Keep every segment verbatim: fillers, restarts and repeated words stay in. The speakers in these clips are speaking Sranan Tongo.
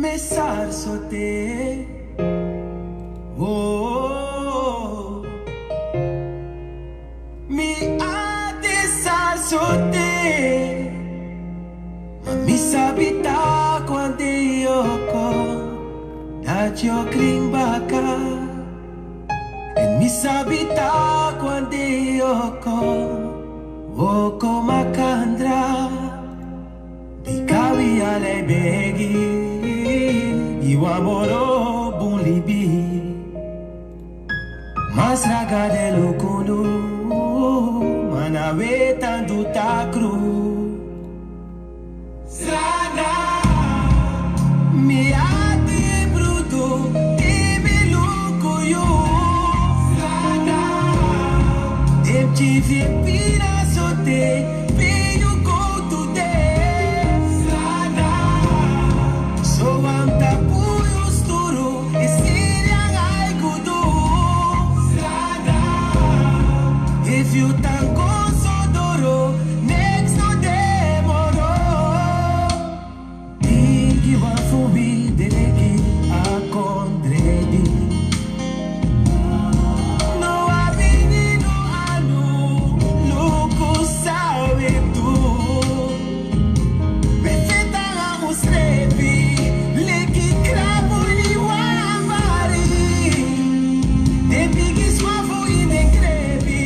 Mi sari sote. Oh. Mi ati sari sote. Ma mi sabi taki wan dei yu o kon, dati yu o krin baka. Èn mi sabi taki wan dei yu o kon, wi o kon makandra. Bika wi ala e begi, gi wan moro bun libi. Masra Gado e luku unu, ma na wi e tan du takru. Sranda, mi ati e brudu, te mi luku yu. Sranda, den pikin fu yu e pina sote, pe yu go today. Sranda, so wan tapu yu sturu, e siri anga yu gudu. Sranda, efu yu tan kon so doro, neks no de moro. Bigi wan fu wi de leki a kondre di no abi no anu, luku san wi e du. Wi e feti nanga unsrefi leki krabu ini wan bari. Den bigi swafu ini den krebi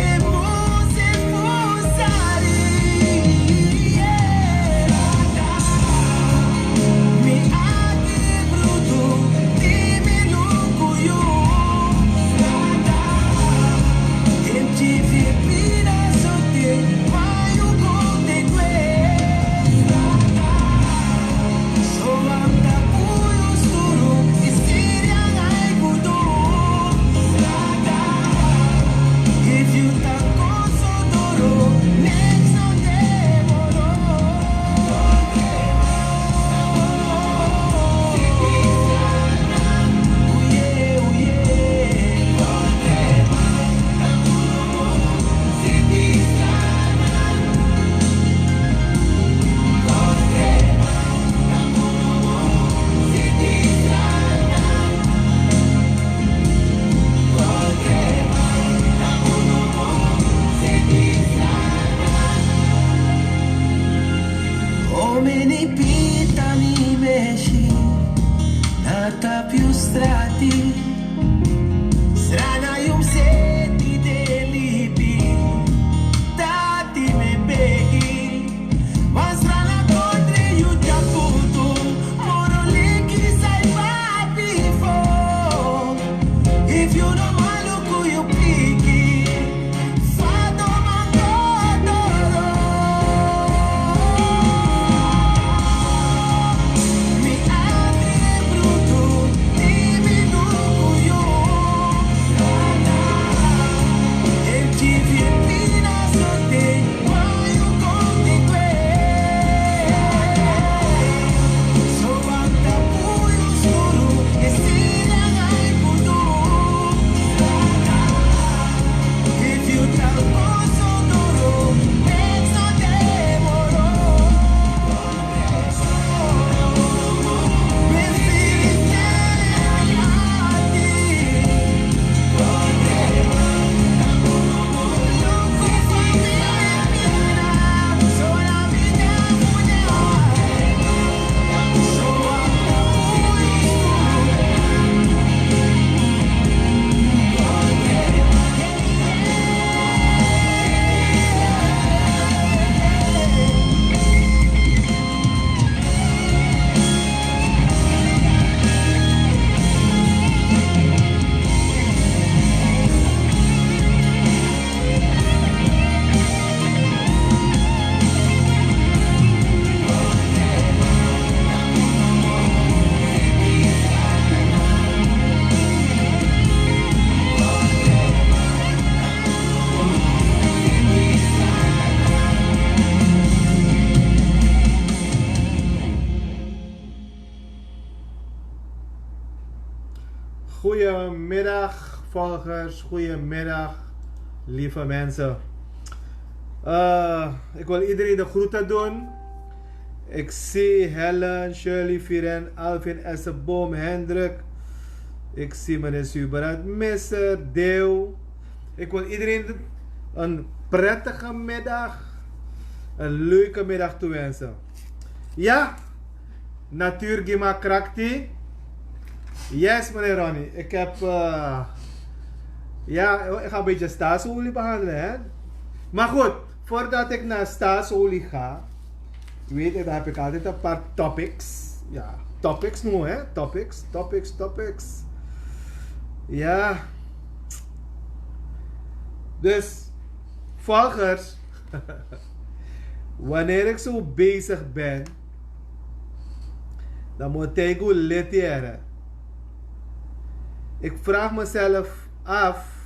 e musu fu sari. Mi ati e brudu, te mi luku yu. Sranda, den pikin fu yu e pina sote, ma yu go teki gwe. Sranda, so wan tapu yu sturu, e siri anga yu gudu. Sranda, efu yu tan kon so doro, neks no de moro. Omeni pita mi mesi na tapu yu strati. Srana yu mus seti den libi, dati mi e begi. Wan srana kondre yu dyakutu, moro leki san yu abi bifo. Efu yu no man luku yu pikin, fa yu o man go doro? Mi ati e brudu, di mi luku yu. Srana, den pikin fu yu e pina sote, ma yu go teki gwe. So wan tapu yu sturu, e siri anga yu gudu. Srana, efu yu tan kon so doro, neks no de moro. Goedemiddag, volgers. Goedemiddag, lieve mensen. Eh, ik wil iedereen de groeten doen. Ik zie Helen, Shirley, Firen, Alvin, Esseboom, Hendrik. Ik zie meneer Suberat, Misser, Deo. Ik wil iedereen een prettige middag, een leuke middag toewensen. Ja, natuur gima krakti. Yes, meneer Ronnie. Ik heb, eh, ja, ik ga een beetje staatsolie behandelen, hè. Maar goed, voordat ik naar staatsolie ga, weet je, dan heb ik altijd een paar topics. Ja, topics nu, hè. Topics, topics, topics. Ja. Dus, volgers, wanneer ik zo bezig ben, dan moet ik u leren. Ik vraag mezelf af,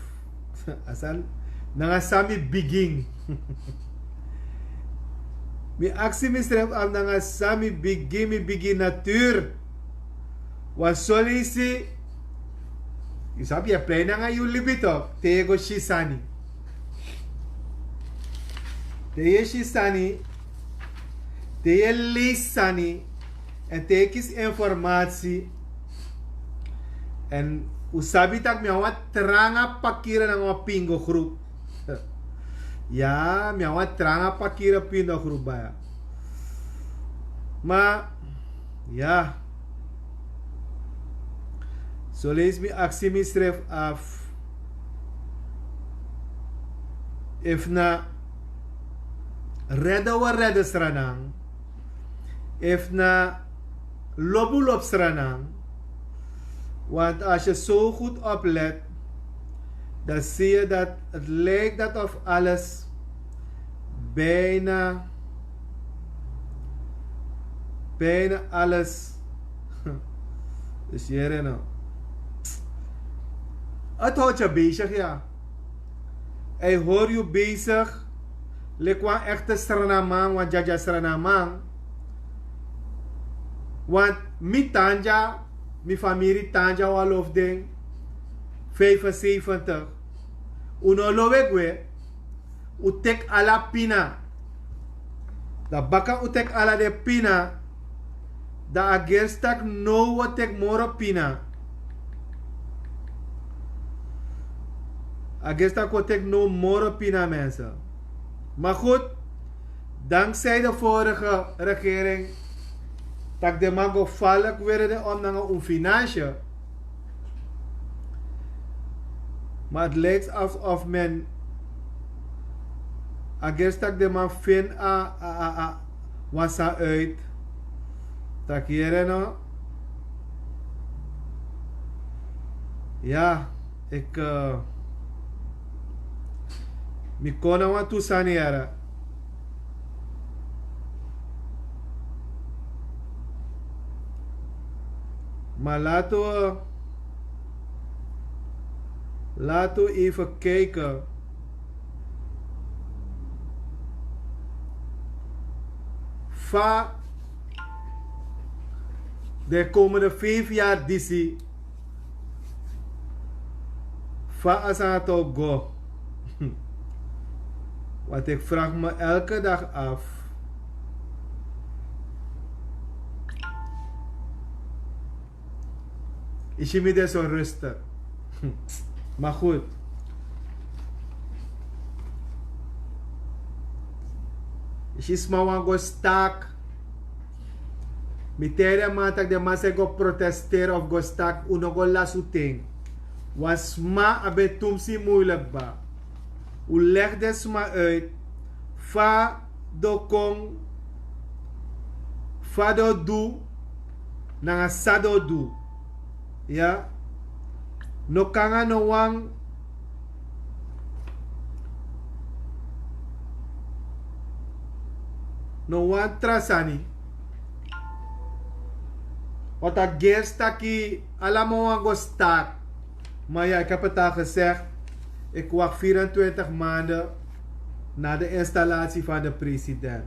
asan, nanga san mi begin. Mi aksi mi srefi af nanga san mi begin, mi begin natuur. Wan solisi, yu sabi, yu e prei nanga yu libi toch, te yu e go si sani. Te yu e si sani, te yu e leisi sani, èn te yu e kisi informatie. Èn un sabi tak' mi abi wan tranga pakiri nanga wan pingo grupu. Ya, mi abi wan tranga pakiri pingo grupu baya. Ma, ya. Soleisi mi aksi mi srefi af. Efu na rede wi rede Sranan. Efu na lobi wi lobi Sranan. Want als je zo goed oplet, dan zie je dat het lijkt dat of alles bijna, bijna alles. Dus hier en nou. Het houdt je bezig, ja. Hij houdt je bezig. Leki wan echte Srananman, wan dyadyasranaman. Want mi tan dya, mi famiri tan dya wan lofu den. Vijfenzeventig. Un no lowe gwe. Un teki ala pina. Dan baka un teki ala den pina. Dan a gersi tak' now wi o teki moro pina. A gersi tak' wi o teki now moro pina, mensen. Maar goed, dankzij de vorige regering, tak' den man go falek weri den om nanga un finansye. Maar het lijkt alsof men a gersi tak' den man feni a, a, a, a wan sani uit. Tak' yere no. Ya, ik, eh, mi kon na wantu sani yere. Maar laten we, laten we even kijken. Fa de komende vijf jaar disi, fa a sani o go. Want ik vraag me elke dag af. Yu si mi de so rustig. Maar goed. Yu si sma wani go staki. Mi taigi den man tak' den man san e go protesteri of go staki, un no go lasi un ten. Wan sma a ben tumsi muilik kba. Un legi den sma uit fa den o kon, fa den o du, nanga san den o du. Ya. No kon nanga no wan, no wan tra sani. Want a gersi taki ala man wani go staki. Maar ja, ik heb het al gezegd. Ik wacht vierentwintig maanden na de installatie van de president.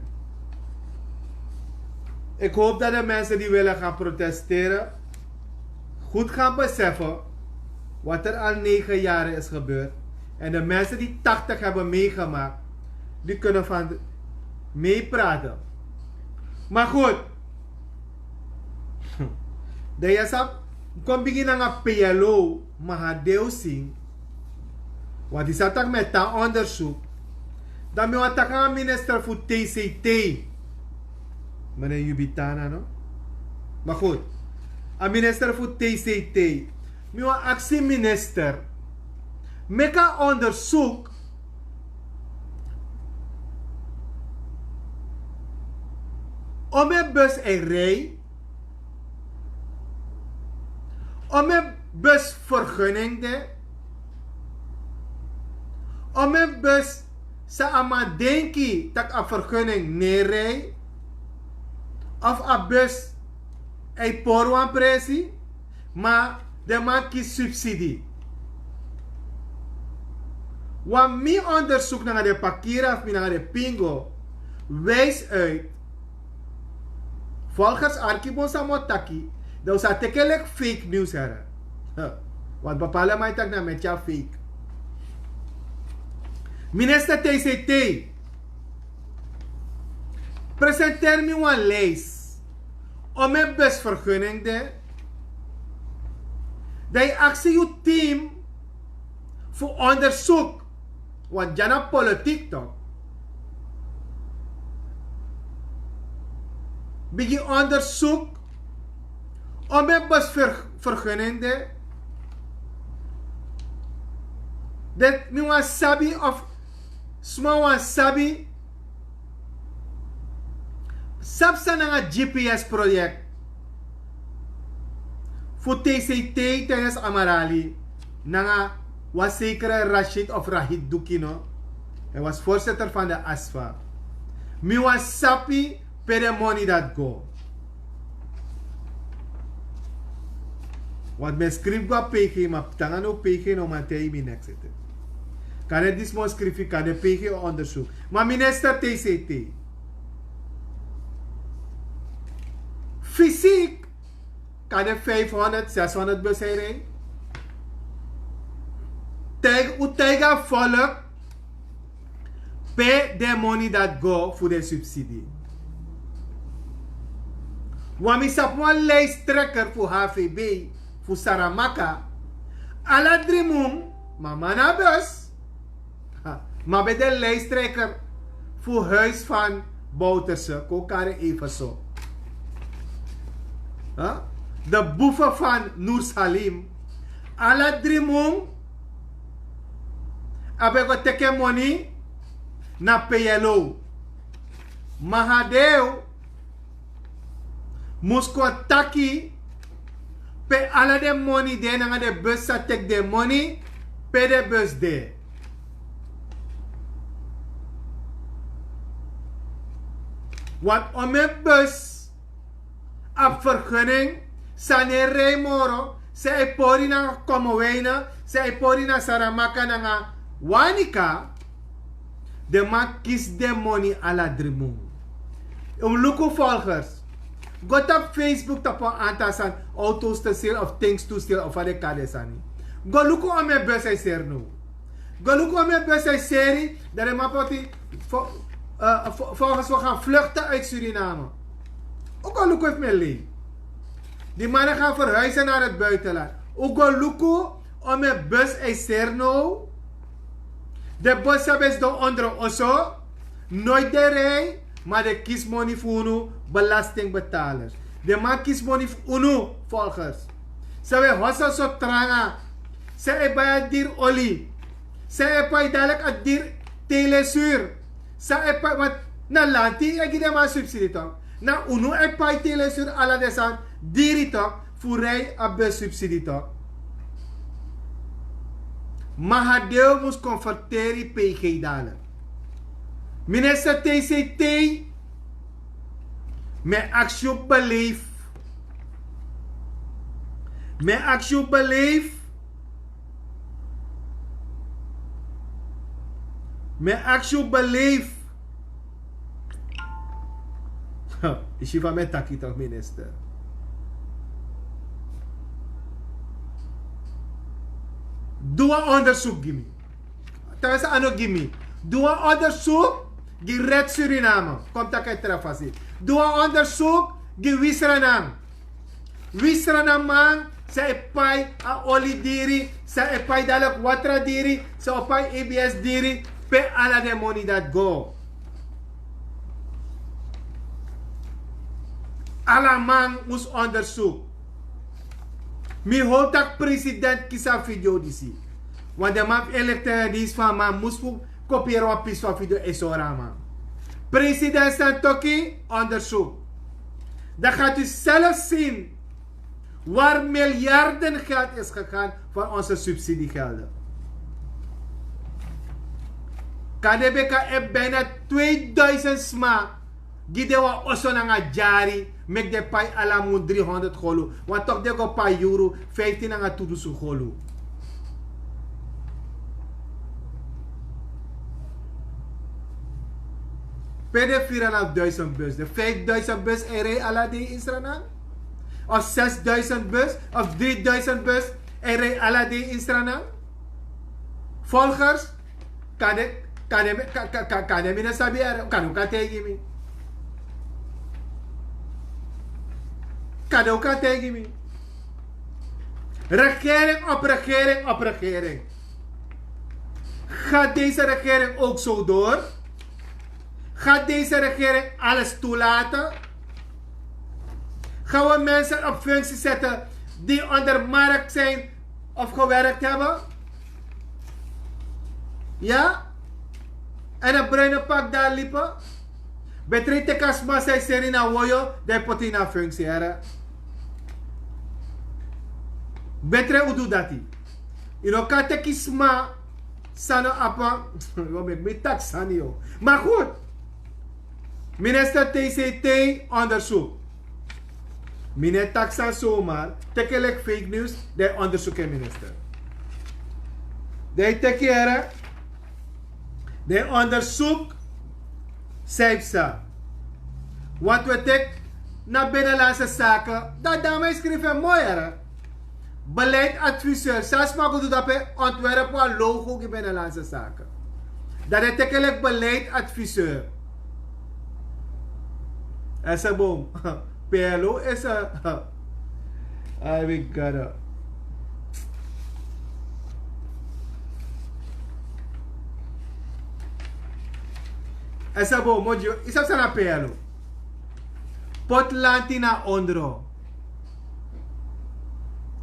Ik hoop dat de mensen die willen gaan protesteren goed gaan beseffen wat er al negen jaren is gebeurd. En de mensen die tachtig hebben meegemaakt, die kunnen van meepraten. Ma goed. Dan ya sa kon bigin nanga peyalo, ma ha deusin. Want di sa tak' mi e tan onderzoek. Dan mi wan taki nanga minister fu tct. Mene yubitana no. Ma goed. A minister fu tct. Mi wan aksi minister, meki a onderzoek. Ome bus e rij? Ome bus vergunning de? Ome bus sa a man denki tak' a vergunning ne rij? Of a bus e pori wan presi? Ma den man kisi subsidi. Wan mi onderzoek nanga den pakira fu mi nanga den pingo wijs uit. Volgens arkibon samotaki, dan sa teke lek fake news here. Want bepaalde man taki na metya fake. Minister tct, presenteer mi wan lijst. Om mi bus vergunning de. Dan yu aksi yu team fu onderzoek. Want dya na politiek toch. Bigin onderzoek. Om mi bus vergunning de. Dat mi wan sabi of sma wan sabi. Sabi san nanga gps project fu tct tijdens amarali nanga wan zekere rashid of rahid dukino. Hij was voorzitter van de asfa. Mi wan sabi pe de moni dat go. Want men skrif go a pg ma tanga no pg no man tei mi next ete. Kan het dis mon skrifi kan de pg onderzoek. Maar minister tct, fysiek kan de vijfhonderd zeshonderd bus hij rijden. Tijga u tijga volk. Pe den moni dat go fu den subsidi. Wan mi sabi wan lijsttrekker fu hvb fu saramaka. Ala dri mun, mama na bus. Ma ben de lijsttrekker fu huis van bouterse kon kari even so. De boeven van noersalim. Ala dri mun a ben go teke moni na peyelo. Mahadeo mus kon taki pe ala den moni de nanga den bus sa teki den moni. Pe den bus de? Want ome bus abi vergunning. San no e rei moro. San e pori nanga komoweina, san e pori na saramaka nanga wanika. Den man kisi den moni ala dri mun. Un luku volgers, go tapu facebook tapu wan antal sani. Autos te sili of things to sili of fa den kari den sani. Go luku ome bus e seri now. Go luku ome bus e seri. Dan den man poti volgens we gaan vluchten uit suriname. Un go luku efu mi e lei. Di man e gaan verhuizen nari buitenland. Un go luku ome bus e seri now. Den bus san ben sidon ondro oso, noit den rei. Ma den kisi moni fu unu belastingbetalers. Den man kisi moni fu unu volgers. San we hoso so tranga. San e bai a diri oli. San e pai dalek a diri telesur. San e pai want na lanti e gi den man subsidi tok. Na unu e pai telesur ala den sani diri tok. Fu rei a bus subsidi tok. Mahadeo mus konferteri pg dalen. Minister tct, mi e aksi yu beleef. Mi e aksi yu beleef. Mi e aksi yu beleef. Yu si fa mi e taki tok minister. Du wan onderzoek gi mi. Tawese a no gi mi. Du wan onderzoek. Gi red Suriname, kon mi taki en tra fasi. Du wan onderzoek gi wi Sranan. Wi Sranan man san e pai a oli diri, san e pai dadilik watra diri, san o pai E B S diri, pe ala den moni dati go. Ala man mus onderzoek. Mi hoop tak' president kisi a video disi. Want den man fu elektriciteitsdienst fu a man mus fu kopiëren wan pisi fu a video e sori a man. President Santoki, onderzoek. Dan gaat u zelf zien waar miljarden geld is gegaan van onze subsidiegelden. Kadebeka e bijna tweeduizend sma gi den wan oso nanga dyari, meki den pai ala mun dri honderd golu. Wan tok den go pai yuru fiftin nanga tu dusun golu. Pe den firi en na duizend bus, den vijfduizend bus e rei ala dei in Sranan? Of zesduizend bus of drieduizend bus e rei ala dei in Sranan? Volgers, kan den, kan den, kan, kan, kan, kan den mi no sabi ere, kan un kan taigi mi. Kan den un kan taigi mi. Regering op regering op regering. Gaat deze regering ook zo door? Gaat deze regering alles toelaten? Gaan we mensen op functie zetten die onder markt zijn of gewerkt hebben? Ja? En een bruine pak daar liepen? Betre teki a sma san e seri na woyo, dan e poti na functioneren. Betre un du dati. Yu no kan teki sma san no abi wan, yu o meki mi taki sani yo. Maar goed. Minister T C T onderzoek. Mi no e taki sani zomaar. Teki en leki fake news, dan e onderzoek en minister. Dan e teki here. Den onderzoek san e psa. Want we teki na Binnenlandse Zaken, dan dama e skrifi en moi here. Beleidsadviseur, san a sma go du dape, ontwerp wan logo gi Binnenlandse Zaken. Dan den teki en leki beleidsadviseur. Ese bom. P L O ese. Ai, mi gado. Ese bom, modi yu sabi san na P L O. Poti lanti na ondro.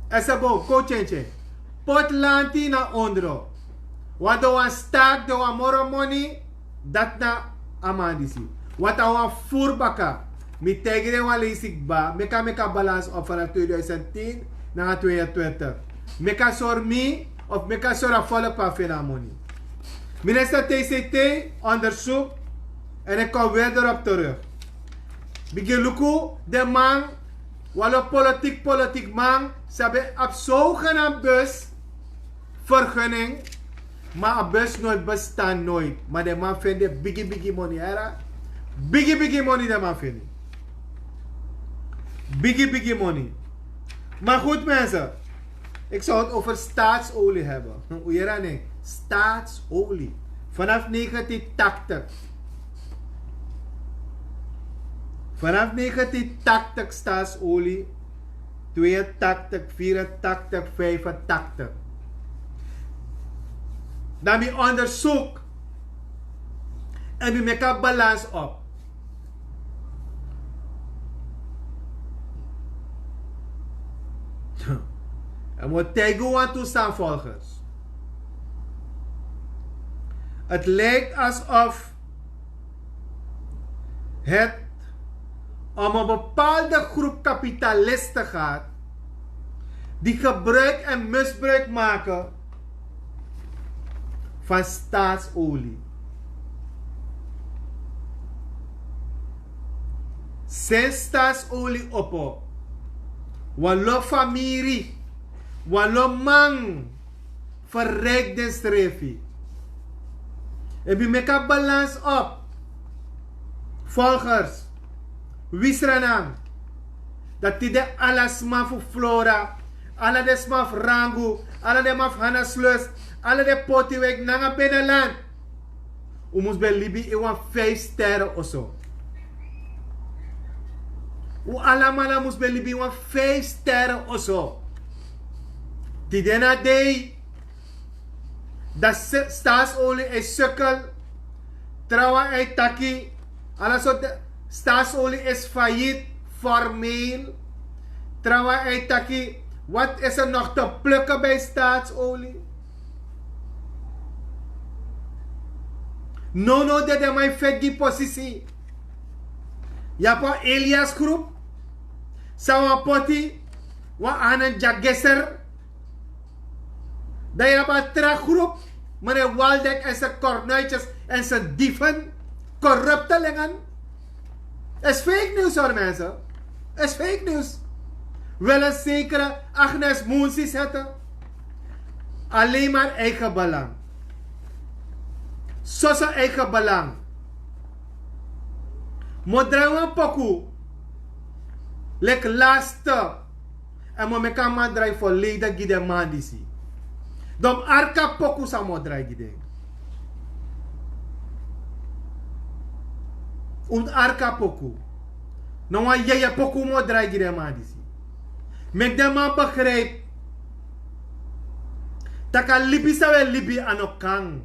Ese bom, kon tyentyen. Poti lanti na ondro. Wan don wan start, don wan moro moni. Dati na a man disi. Wanta wan furu baka. Mi taigi den wan leisi kba. Meki a meki a balans op vanaf tweeduizend tien nanga tweeëntwintig. Meki a sori mi of meki a sori a volk pe a feni a moni. Minister T C T onderzoek. En ik kom weer erop terug. Bigin luku den man, wan lo politiek, politiek man, san ben abi zogenaamd bus vergunning, maar a bus nooit bestaan, nooit. Maar den man feni bigi bigi moni, here. Bigi bigi moni den man feni. Bigi bigi moni. Maar goed mensen, ik zou het over Staatsolie hebben. Hoe je dat denkt? Staatsolie. Vanaf negentien tachtig. Vanaf negentien tachtig Staatsolie. Tweeëntachtig, vierentachtig, vijfentachtig. Dan mi onderzoek. En mi meki a balans op. En mi o taigi wan tu samenvolgers. Het lijkt alsof het om een bepaalde groep kapitalisten gaat die gebruik en misbruik maken van Staatsolie. Sinds Staatsolie opo, wan lo famiri, wan lo man verrijk densrefi. Efu mi meki a balans op, volgers, wi Sranan, dati den ala sma fu Flora, ala den sma fu Rangu, ala den man fu Hannaslust, ala den Potiwijk nanga Binnenland. Un mus ben libi in wan vijf sterren oso. Un alamala mus ben libi in wan vijf sterren oso. Tide na dei, dan staatsolie e sukkel. Trawan e taki, ala sorte, staatsolie is failliet, formeel. Trawan e taki, wat is er nog te plukken bij staatsolie? No no dede man feti gi posisi. Yu abi wan Elias groep, san wan poti wan anan dyagister. Dan yu abi a tra groep, meneer Waldek en zijn kornuitjes en zijn dieven, corruptelingen. Is fake news hoor mensen. Is fake news. Wil een zekere Agnes Moonsi zetten. Alleen maar eigen belang. Soso eigen belang. Mo drai wan poku. Leki laste. En mo meki a man drai volledig gi den man disi. Dan arka poku san mo drai gi den. Un arka poku. Na wan yeye poku mo drai gi den man disi. Meki den man begrijp tak' a libi san we libi a no kan.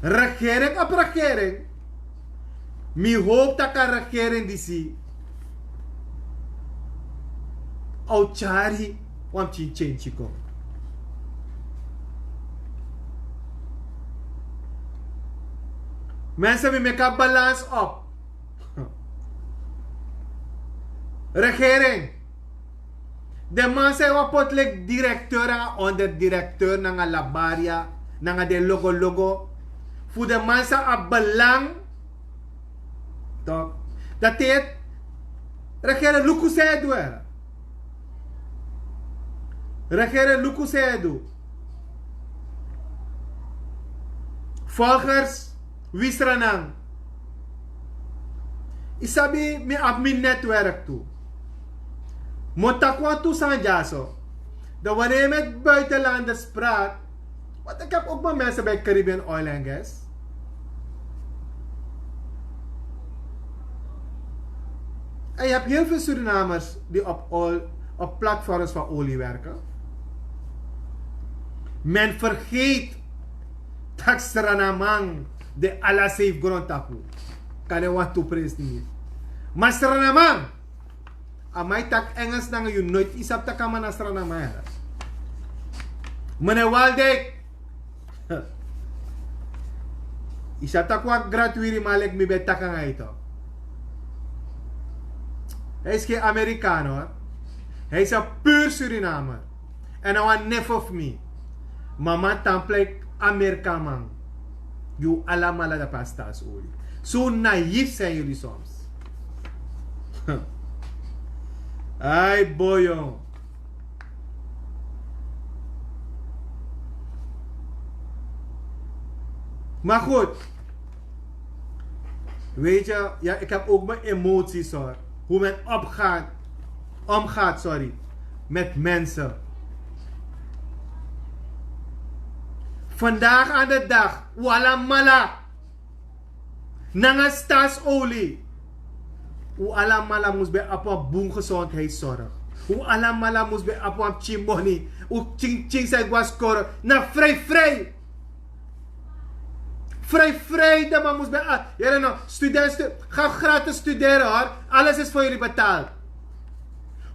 Regering op regering. Mi hoop tak' a regering disi o tyari wan pikin change kon. Mensen, mi meki a balans op. Regering, den man san yu wani poti leki direkteur nanga onderdirekteur nanga labaria nanga den logologo, fu den man san abi belang. Tok, dati e, regering, luku san yu e du. Regering, luku san yu e du. Volgers, wi Sranan, yu sabi mi abi mi netwerk tu. Mi o taki wantu sani dyaso. Dan wanneer yu met buitenlanders praat, want ik heb ook mijn mensen bij Caribbean Oil and Gas. En je hebt heel veel Surinamers die op, op platforms van olie werken. Men vergeet tak' Sranamang de ala safe grond tapu. Kan e wantu presi ni. Ma Sranamang, a man e taki Engels nanga yu, noiti yu sabi tak' a man na Sranamang. Meneer Waldek, yu sabi tak' wan gratuiri man leki mi ben taki nanga yu tok. Hij is geen Amerikaan hoor. Hij is een puur Surinamer. En na wan neef fu mi. Ma man tan plek Amerikaman. Yu alamala dapu a staatsolie. Zo naïef zijn jullie soms. Ai boy jong. Maar goed. Weet je, ja, ik heb ook mijn emoties hoor. Hoe men opgaat, omgaat, sorry, met mensen. Vandaag aan de dag, un alamala nanga staatsolie. Un alamala mus ben abi wan bun gezondheidszorg. Un alamala mus ben abi wan pikin moni. Un pikin, pikin san e go na skoro na vrij vrij. Vrij vrij, den man mus ben, ah, yere no, student stu-, ga gratis studeren hoor. Alles is voor jullie betaald.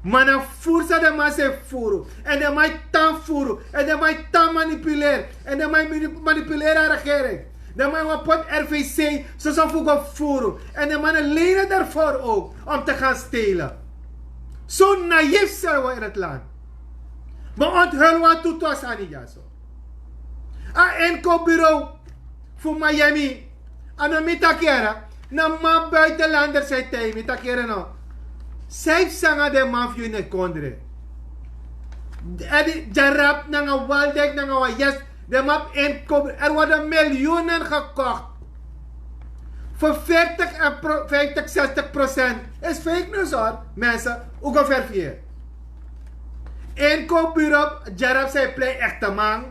Ma na furu san den man sa e furu. En den man e tan furu. En den man e tan manipuleer. En den man e mani-, manipuleer a regering. Den man e wani poti R V C soso fu go furu. En den man e lenen daarvoor ook om te gaan stelen. Zo naïef zijn we in het land. Ma onthul wantu tu a sani dyaso. A inkoopbureau fu Miami. A no mi taki yere. Na man buitenlanders san e taigi mi taki yere no. San yu psa nanga den man fu yu ini kondre. Edi Jarab nanga Waldek nanga wan yes. Den man abi inkoop. Er worden miljoenen gekocht. Voor veertig en pro-, vijftig, zestig procent. Is fake news hoor. Mensen, un go verifieer. Inkoopbureau, Jarab san e plei echte man.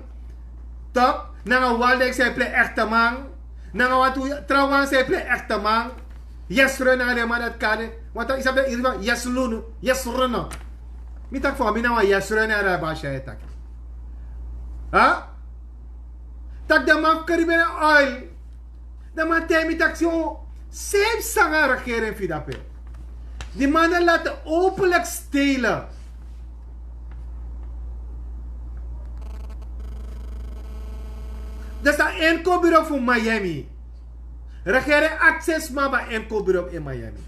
Tok, Nanga Waldex e plei ekteman. Nanga wantu trawan se plei ekteman. Yes run nanga den man dati kari. Wantu yu sabi den iri wan yes lunu, yes run. Mi taki fa mi na wan yes run nanga den basi ya e taki. Ha? Tak' den man fu karibe na oil. Den man taigi mi tak' si un sefi sanga regering fu yu dape. Di man e lati openlik stelen. Dus a inkoopbureau fu Miami. Regering aksi sma fu a inkoopbureau in Miami.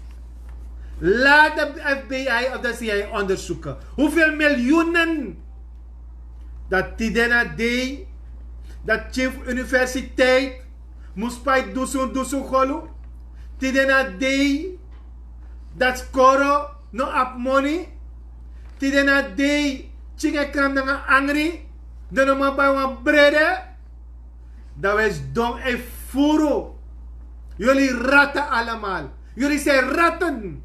Laat de FBI of de CIA onderzoeken hoeveel miljoenen dat tide na dei, dat chief universiteit mus pai dusun dusun golu. Tide na dei, dat skoro no abi moni. Tide na dei, chicken e kram nanga angri. Den no man bai wan brede. Dan wi sidon e furu. Yuli ratten allemaal. Yuli zijn ratten.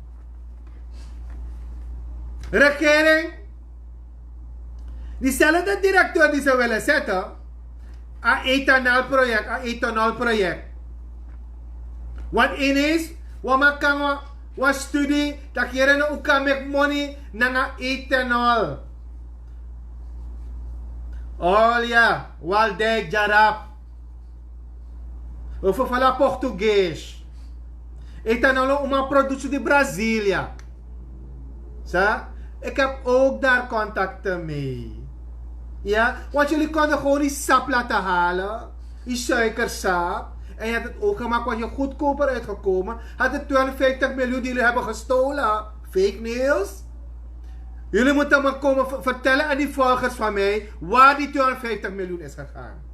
Regering. Diezelfde directeur die ze willen zetten. A ethanolproject, a ethanolproject. Want ineens, wan man kan wan, wan studie, dat hier en ook kan make money nanga ethanol. Olya, Waldex, Jarab. Wi ferfala Portugees. Ethanol, uma produto di Brasilia. Sa? Ik heb ook daar contacten mee. Ja, want jullie konden gewoon die sap laten halen. Die suikersap. En je had het ook gemaakt, want je goedkoper uitgekomen. Had het tweehonderdvijftig miljoen die jullie hebben gestolen. Fake news. Jullie moeten me komen vertellen aan die volgers van mij waar die tweehonderdvijftig miljoen is gegaan.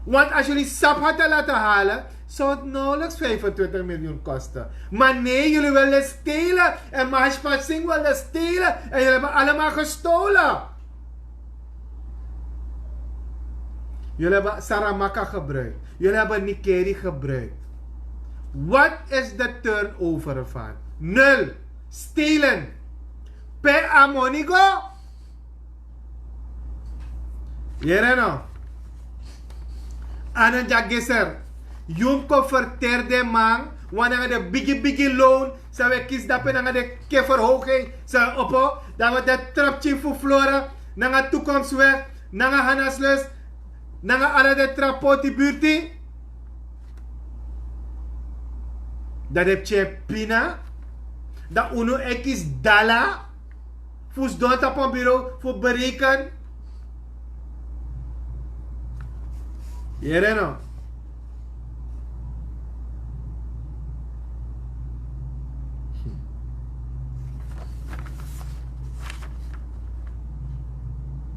Want als jullie sap hadden laten halen, zou het nauwelijks vijfentwintig miljoen kosten. Maar nee, jullie willen stelen. En Mahesh Singh wilde stelen. En jullie hebben allemaal gestolen. Jullie hebben Saramaka gebruikt. Jullie hebben Nikeri gebruikt. Wat is de turnover ervan? Nul. Stelen. Pe a moni go. Yere no. Anand Jagiser. Yun kon ferteri den man. Wan nanga den bigi bigi loan. San wi e kisi dape nanga den ken verhoging. San wi e opo. Dan wi de trap chief fu Flora. Nanga toekomstweg. Nanga Hanaslus. Nanga ala den tra poti burti. Dan den pikin e pina. Dan unu e kisi dala. Fu sidon tapu a bureau fu bereken. Yere no.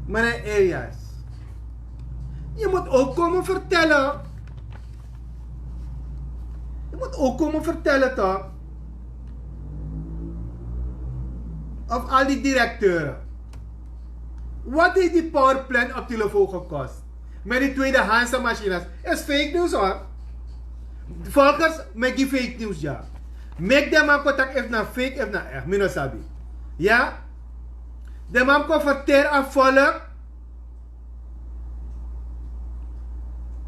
Meneer Elias, je moet ook komen vertellen. Je moet ook komen vertellen toch? Of al die directeuren. Wat heeft die powerplant op telefoon gekost? Met die tweedehands machines. Is fake news hoor. Volgens mij die fake news, ja. Make den man contact if na fake, if na echt. Mi no sabi. Ja? Den man kon ferteri a volk.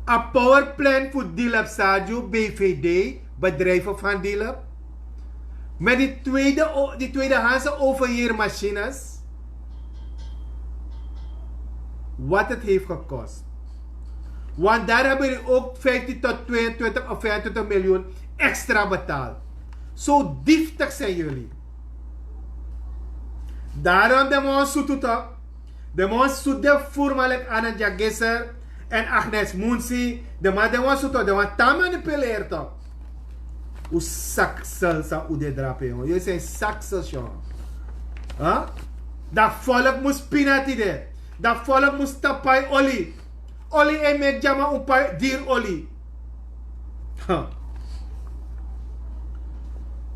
A powerplant fu Dilep Sadiu, B V D, bedrijven van Dilep. Met die tweede, o- die tweedehands overheermachines. Wat het heeft gekost. Want daar hebben jullie ook vijftien tot tweeëntwintig of vijfentwintig miljoen extra betaald. Zo dieftig zijn jullie. Daarom de man zoet toch. De man zoet de voerman like Anand Jagiser en Agnes Munsi. De man de man zoet toch. De man tan manipuleert toch. U saksel sa u de drape jongen. Jullie zijn saksels jongen. Huh? Dat volk moest pinati de. Dat volk moest tapai oli. Oli e meki dya man un pai diri oli. Huh.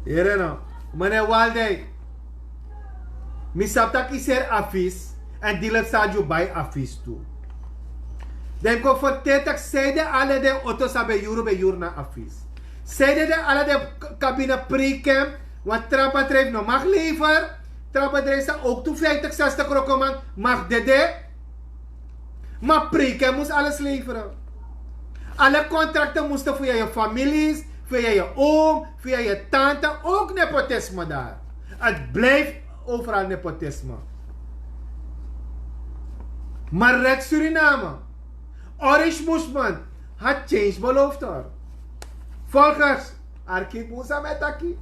Yere no. Meneer Waldeck. Mi sabi tak' yu seri a fis. Èn Dilep Sadiu bai a fis tu. Den kon ferteri tak' sei de ala den oto san ben yuru ben yuru na a fis. Sei de den ala den k- kabine priken. Wan tra bedrijf no mag lever. Tra bedrijf san ook tu vijftig zestig rokoman mag dede. Maar preken moest alles leveren. Alle contracten moesten via je families, via je oom, via je tante. Ook nepotisme daar. Het blijft overal nepotisme. Maar Red Suriname, Orange Movement had change beloofd, hoor. Volgens Arki Musa Metaki,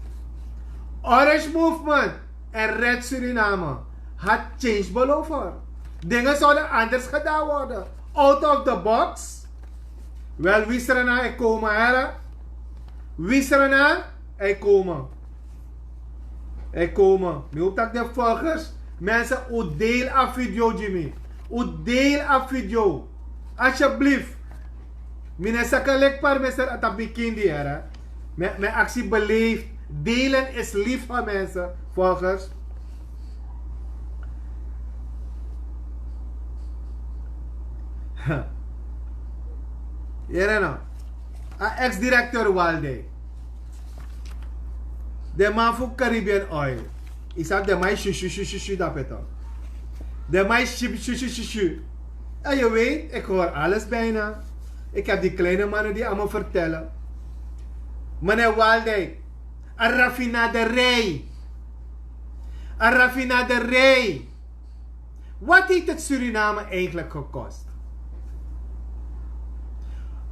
Orange Movement en Red Suriname had change beloofd, hoor. Dingen zouden anders gedaan worden. Out of the box. Wel, wi Sranan e komen, here. Wi Sranan e komen. E komen. Mi hoop dat de volgers, mensen, u deel a video, Jimmy. U deel a video. Alsjeblieft. Mi no e saka leki parmeser a tapu mi kindi, here. Mi, mi aksi beleefd. Delen is lief van mensen, volgers. Here no. A ex-directeur Walde. Den man fu Caribbean Oil. Yu sabi, den man e shu, shu, shu, shu, shu, dape toch. Den man e shu, shu, shu, shu, shu. En je weet, ik hoor alles bijna. Ik heb die kleine mannen die allemaal vertellen. Meneer Walde, een raffinaderij. Een raffinaderij. Wat heeft het Suriname eigenlijk gekost?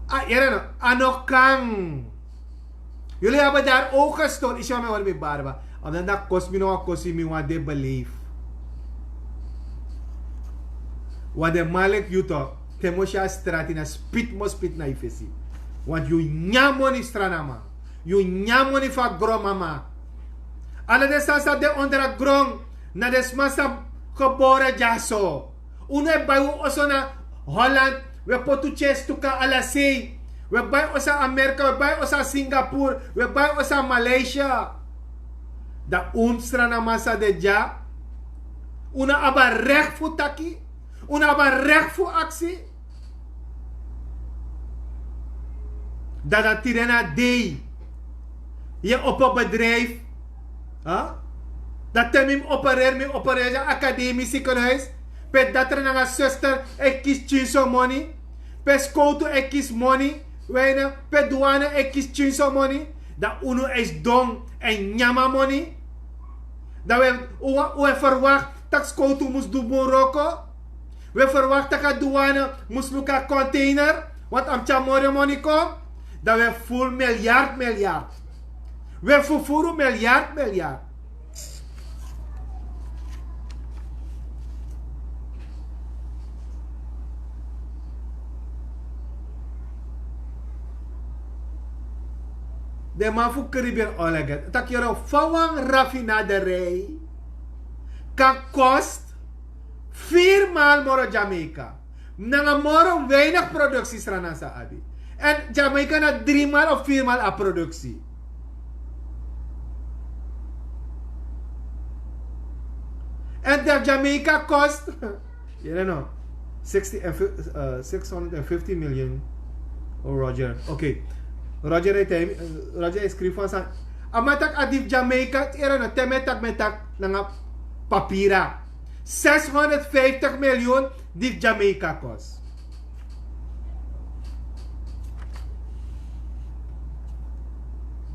Ah, here no, a no kan. Jullie hebben daar ook gestort. Isi wan mi wani mi barba. Omdat dat kost mi no wan kosi, mi wan de beleef. Wan de malik yu toch. Te mi o si a strati, na spit mi o spit na yu fesi. Want yu nyan moni, Srananman. Yu nyan moni fu a gronmama. Ala den sani san de onder a gron, na den sma san gebore dyaso. Unu e bai un oso na Holland, wi e poti un tyesi tu kon na ala sei. Wi e bai oso na Amerika, wi e bai oso na Singapore, wi e bai oso na Malaysia. Dan un Srananman san de dya, un no abi a recht fu taki, un no abi a recht fu aksi. Dan, dan tide na dei yu e opo bedrijf. Huh? Dan te mi mus opereri, mi opereri na Academie Ziekenhuis. Pe datra nanga zuster e kisi tyinso moni. Pe skowtu e kisi moni. Wi na pe douane e kisi tyinso moni. Dan unu e sidon e nyan a moni. Dan wi e, wi e, wi e verwacht tak' skowtu mus du bun wroko. Wi e verwacht tak' a douane mus luku a container, want a mus tyari moro moni kon. Dan wi e furu milyard, milyard. Wi e fufuru milyard, milyard. Den man fu Caribbean Oil e taki, yere, fa wan raffinaderij kan kost vier maal moro Jamaica. Nanga moro weinig productie Sranan sa abi. En Jamaica na drie maal of vier maal a productie. En dat Jamaica kost, you don't know, sixty en fif-, eh, six hundred and fifty million. Oh, Roger. Oké. Roger e tei-, eh, Roger e skrifi wan sani. A man taki a di fu Jamaica, you don't know, te mi e taki, mi e taki nanga papira. Zeshonderdvijftig miljoen di fu Jamaica kost.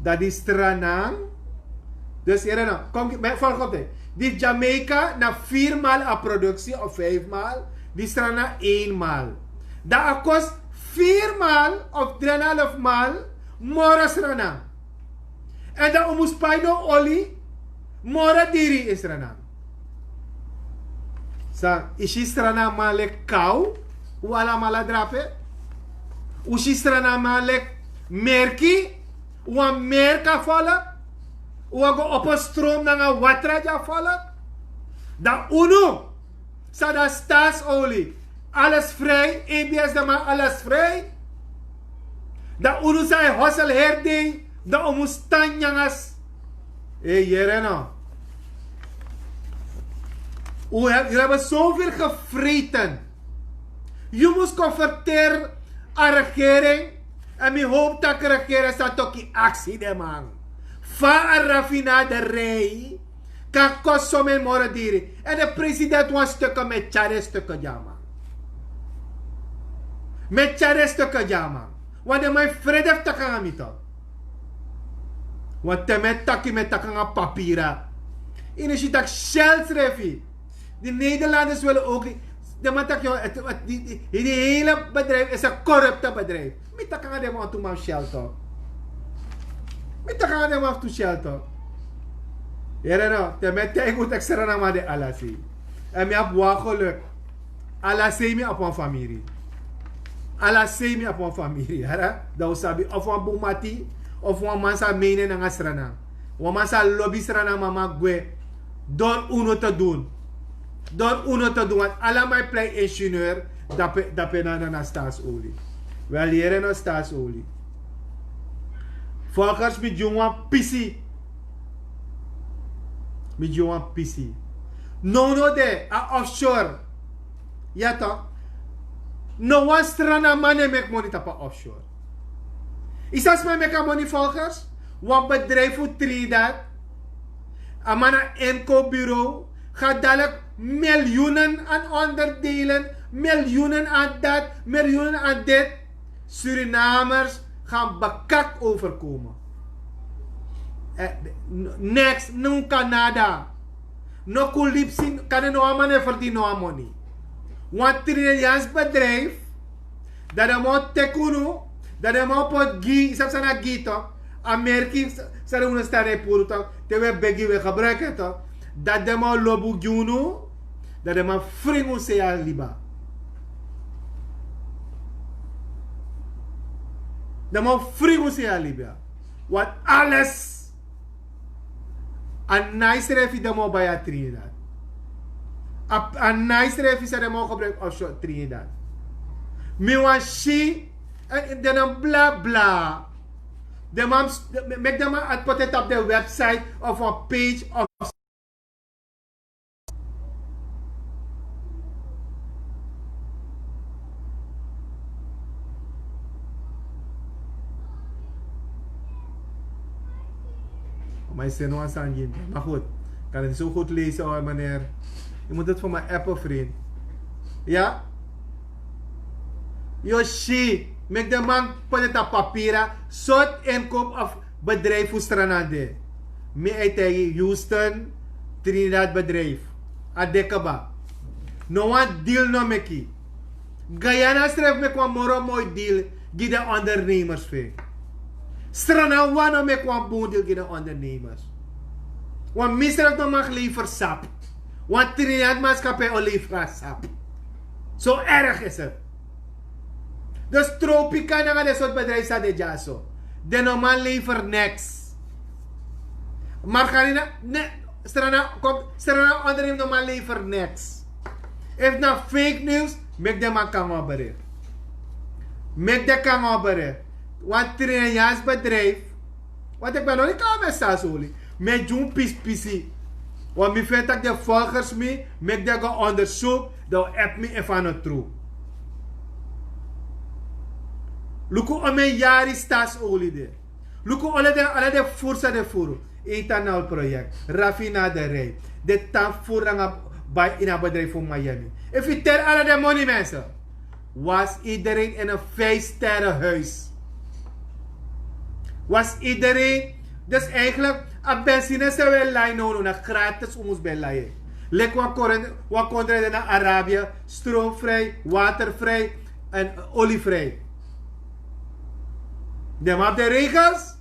Dati Sranan. Dus, you don't know, kom, mi e volg op dit. Di fu Jamaica na vier maal a productie of vijf maal. Di fu Sranan één maal. Dan a kost vier maal of drieënhalf maal moro Sranan. En dan un mus pai den oli moro diri, Sranan. San, yu si Srananman leki kaw, un alamala drape. Un si Srananman leki merki, un wani merki a volk, un wani go opo stroom nanga watra gi a volk. Dan unu, san de na Staatsolie, alles vrij, A B S de man, alles vrij. Dan unu san e hustle heri dei, dan un mus tan nyangas. Hei, yere no. U heb, u hebben zoveel gevreten. Yu mus kon ferteri a regering. En mi hoop tak' regering sa toki aksi den man. Fa a raffinaderij kan kost so moro diri. En de president wani stukken met tyari stukken, dyaman. Mi e tyari en stuku gi a man. Wan den man e frede fu taki nanga mi tok. Wan te mi e taki mi e taki nanga papira. Ini si taki shell srefi. Di nederlanders wili oki. Den man taki di hele bedrijf is en korupte bedrijf. Mi taki nanga den man tu man shell tok. Mi taki nanga den man tu shell tok. Yere no te mi e taki un taki srana man de alasi. En mi abi wan geluk. Ala sei mi abi wan famiri. Ala sei mi abi wan famiri yara dan un sabi of wan bun mati, of wan man sa meini nanga srana. Wan man sa lobi srana mama gwe. Dori unu te dun. Dori unu te dun want ala man e plei ingenieur. Dape na na staatsolie. Wel yere no staatsolie. Volgers mi gi wan pisi. Mi gi wan pisi. No no de a offshore. Ya to. No wan strana man e meki moni tapu a offshore. Isa sma e meki a moni volgers. Wan bedrijf fu trinidad. A man na inkoopbureau ga dalik miljoenen aan onderdelen, miljoenen aan dat, miljoenen aan dit. Surinamers gaan bekak overkomen. Niks no canada. No kulipsi kani no amane verdien no amoni. Want trinidadians bedrijf dan den man o teki unu. Dan den man o poti gi yu sabi san na gi yu tok. A merki san den unu stan na e puru tok. Te wi e begi wi e gebruiki en tok. Dan den man o lobi un gi unu. Dan den man fringi un sei a liba. Den man fringi un sei a liba. Want ales a nai srefi den man o bai a trinidad. A nai srefi san den man o gebruiki offshore trinidad. Mi wani si. Den no blabla. Den man meki den man ati poti en tapu den website of wan page of ma yu seni wan sani gi mi ma gud. Kan yu so gud lesi o meneer? Yu mus diti fu mi appe frint. Ya. Yu o si meki den man poti dati a papira. Sortu inkopu of bedrijfu strana de. Mi e taigi yu houston, trinidad bedrijfu. A de kaba. No wan dil no meki. Guyana srefi meki wan moro moi dil gi den ondernemers fu en. Strana wan no meki wan bun dil gi den ondernemers. Wan mi srefi no mag lever sap. Wan trinidad maatskappij o lever a sap. So erg is het. Dus tropika nanga den sortu bedrijfu san de dyaso. Den no man lever niks. Margarina ne strana kom strana onderneem no man lever niks. Efu na fake news meki den man kan obere. Meki den kan obere. Wan trinidadians bedrijfu. Want ik ben nog niet klaar met staatsolie. Mi e gi un pispisi. Want mi feni tak' den volgers mi meki den go onderzoek. Dan un app mi efu a no tru. Luku on mi e yari staatsolie de. Luku ala den furu san den furu. Ethanol project, rafinaderij, den tan furu nanga bai ini a bedrijfu fu miami. Efu yu teri ala den moni mense. Was iedereen in en vijfsterre huis. Was iedereen. Dus eigenlik a benzine san wi e lai no no na gratis un mus ben lai en. Leki wan kondre den na arabia, stroomvrij, watervrij, en olievrij. Den man abi den regels.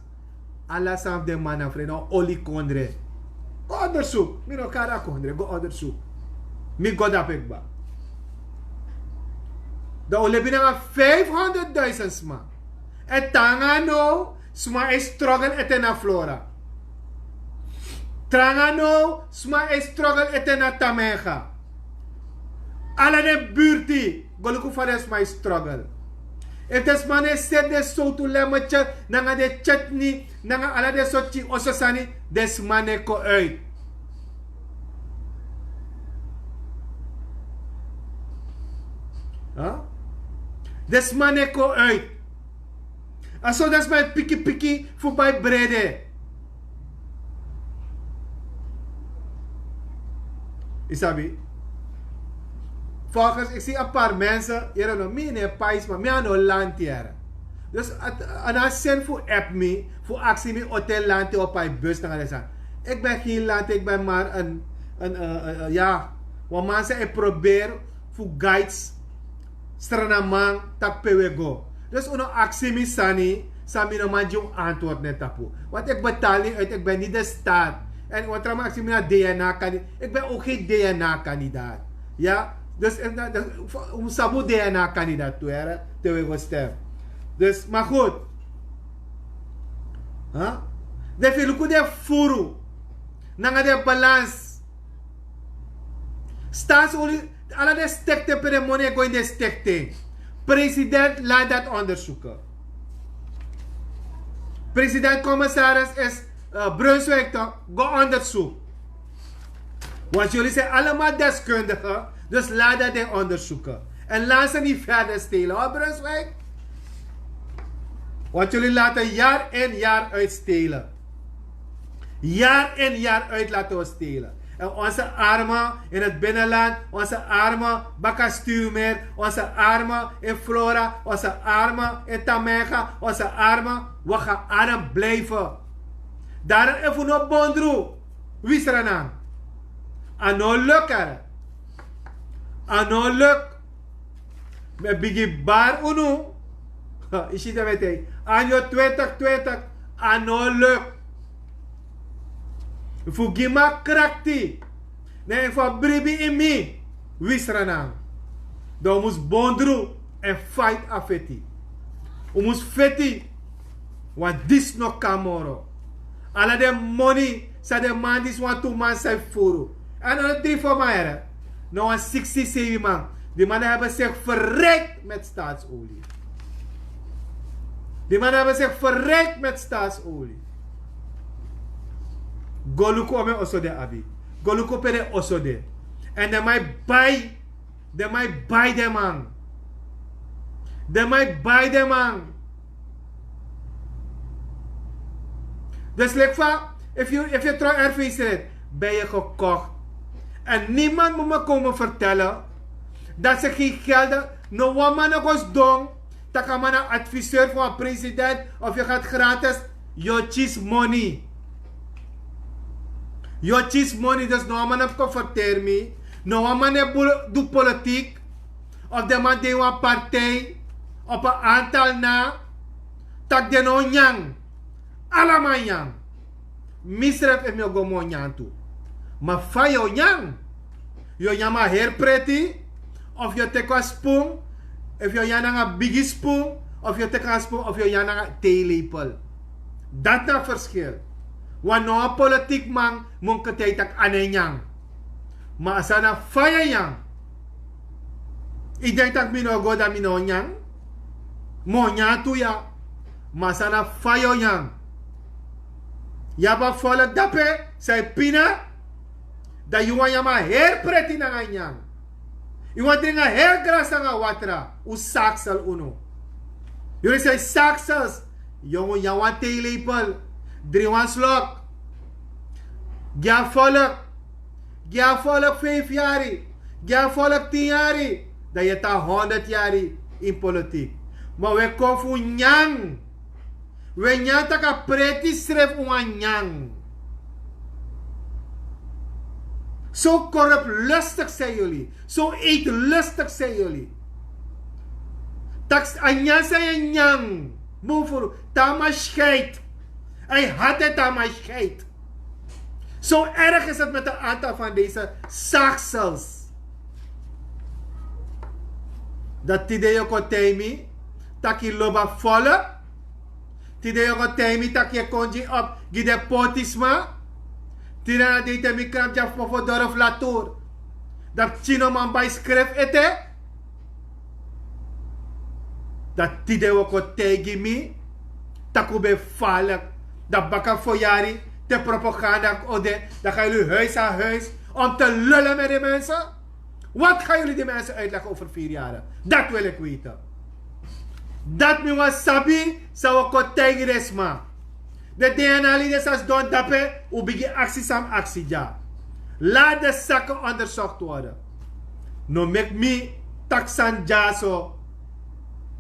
Ala sani fu den man na fu den na wan oli kondre. Go onderzoek. Mi no kari a kondre go onderzoek. Mi go dape kba. Dan un lebi nanga vijfhonderdduizend sma. Èn te nanga now sma e struggle ete na flora. Te nanga now sma e struggle ete na tamenga. Ala den burti go luku fa den sma e struggle. Efu den sma no e seti den sowtu lemeti nanga den tyetni nanga ala den sortu oso sani, den sma no e kon uit. Den sma no e kon uit. A so den sma e pikipiki fu bai brede. Yu sabi. Volgens ik zie een paar mensen hier no mi ne pais maar mi aan no land hier. Dus het aan haar zin voor app mi voor actie mi hotel land op hij bus naar de zaak. Ik ben geen land, ik ben maar een, een, een, een, een- ja, want mensen ik probeer voor guides stranaman tak pe we go. Dus uno aksi mi sani, sami no man gi un antwoord net tapu. Want ik betaal niet uit, ik ben niet de staat. En wat rama aksi mi na DNA kandidaat, ik ben ook geen DNA kandidaat. Ja, dus eh, na- na- fa- un sabu DNA kandidaat tu here, te we go stem. Dus maar goed. Huh? De filuku de furu. Nanga de balans. Staatsolie, ala de stekte pe de money go in de stekte. President laat dat onderzoeken. President commissaris is uh, Brunswijk toch? Go onderzoek. Want jullie zijn allemaal deskundigen, dus laat dat in onderzoeken. En laat ze niet verder stelen hoor, Brunswijk. Want jullie laten jaar in jaar uit stelen. Jaar in jaar uit laten we stelen. En onze armen in het binnenland, onze armen baka stuurmeer, onze armen in Flora, onze armen in Tamega, onze armen, we gaan arm blijven. Daarom even no bondru, wisranan. Ano lukker. Ano luk. Mi e bigi bari unu. Yu si dan mi e taigi, anyo twintig twintig a no luk. Fu gi mi a krakti, na en fu a bribi ini mi, wisra nan. Dan un mus bondru èn faiti a feti. Un mus feti. Wan disi no kon moro. Ala den moni san den man disi wantu man san e furu, èn a no dri fo man here. Na wan siksi sebi man. Di man na heben seki ferrek meti staatsolie. Di man na heben seki ferrek meti staatsolie. Go luku ome oso de abi. Go luku pe den oso de. Èn den man e bai. Den man e bai den man. Den man e bai den man. Dus lik fa, efu yu tron erfeesrit, ben yu gekocht. En niemand mus mi komen vertellen dat ze geen gelden. No wan man no go sidon taki a man na adviseur fu wan president of yu gati gratis. Yu o kisi moni. Yu o kisi moni dus no wan man no mus kon ferteri mi. No wan man no e du politik. Of den man de ini wan partij op en antal na, taki den no o nyan. Ala man nyan. Mi srefi efu mi o go mi o nyan tu. Ma fa yu o nyan? Yu o nyan mi a heri preti? Of yu o teki wan spun? Efu yu o nyan nanga bigi spun, of yu o teki wan spun of yu o nyan nanga teilepel. Dati na a ferskil. Wan no wan politikman mus kon taigi tak' a no e nyan. Ma a sani na fa yu e nyan. Yu denki tak' mi no o go dan mi no o nyan? Mi o nyan tu ya. Ma a sani na fa yu o nyan. Yu abi a folok dape san e pina. Dan yu wani nyan mi a heri preti nanga nyan. Yu wani dringi a heri gras nanga watra. Un saksel unu. Yu ri san e saksels. Yu o nyan wan teilepel, dringi wan slok. Gi a folok. Gi a folok feifi yari. Gi a folok tin yari. Dan yu e tan honderd yari ini politik. Ma un e kon fu nyan. Un e nyan tak' a preti srefi un wani nyan. So koruplustik san yuli. So eetlustik san yuli. Tak' a nyan san yu e nyan, bun furu, te a man skeiti. A e hati en te a man skeiti. So erg isi meti a antal fan desi saksels. Dan tide yu o kon taigi mi tak' yu lobi a folok. Tide yu o kon taigi mi tak' yu e kon gi op gi den potisma. Tide na dei te mi krampu gi a fofo doro fu latur. Dan pikin no man bai skrifi ete. Dan tide wi o kon taigi mi tak' un ben falek. Dan baka fo yari te propaganda o de, dan gan yuli huis a huis om te lullen met de mensen. Wat gan yuli de mensen uitleggen over vier yari? Dat wil ik weten. Dat mi wani sabi san wi o kon taigi den sma. Den dna lidi san sidon dape, un bigin aksi san mi aksi dya. Laat de zaken onderzocht worden. No meki mi taki sani dyaso.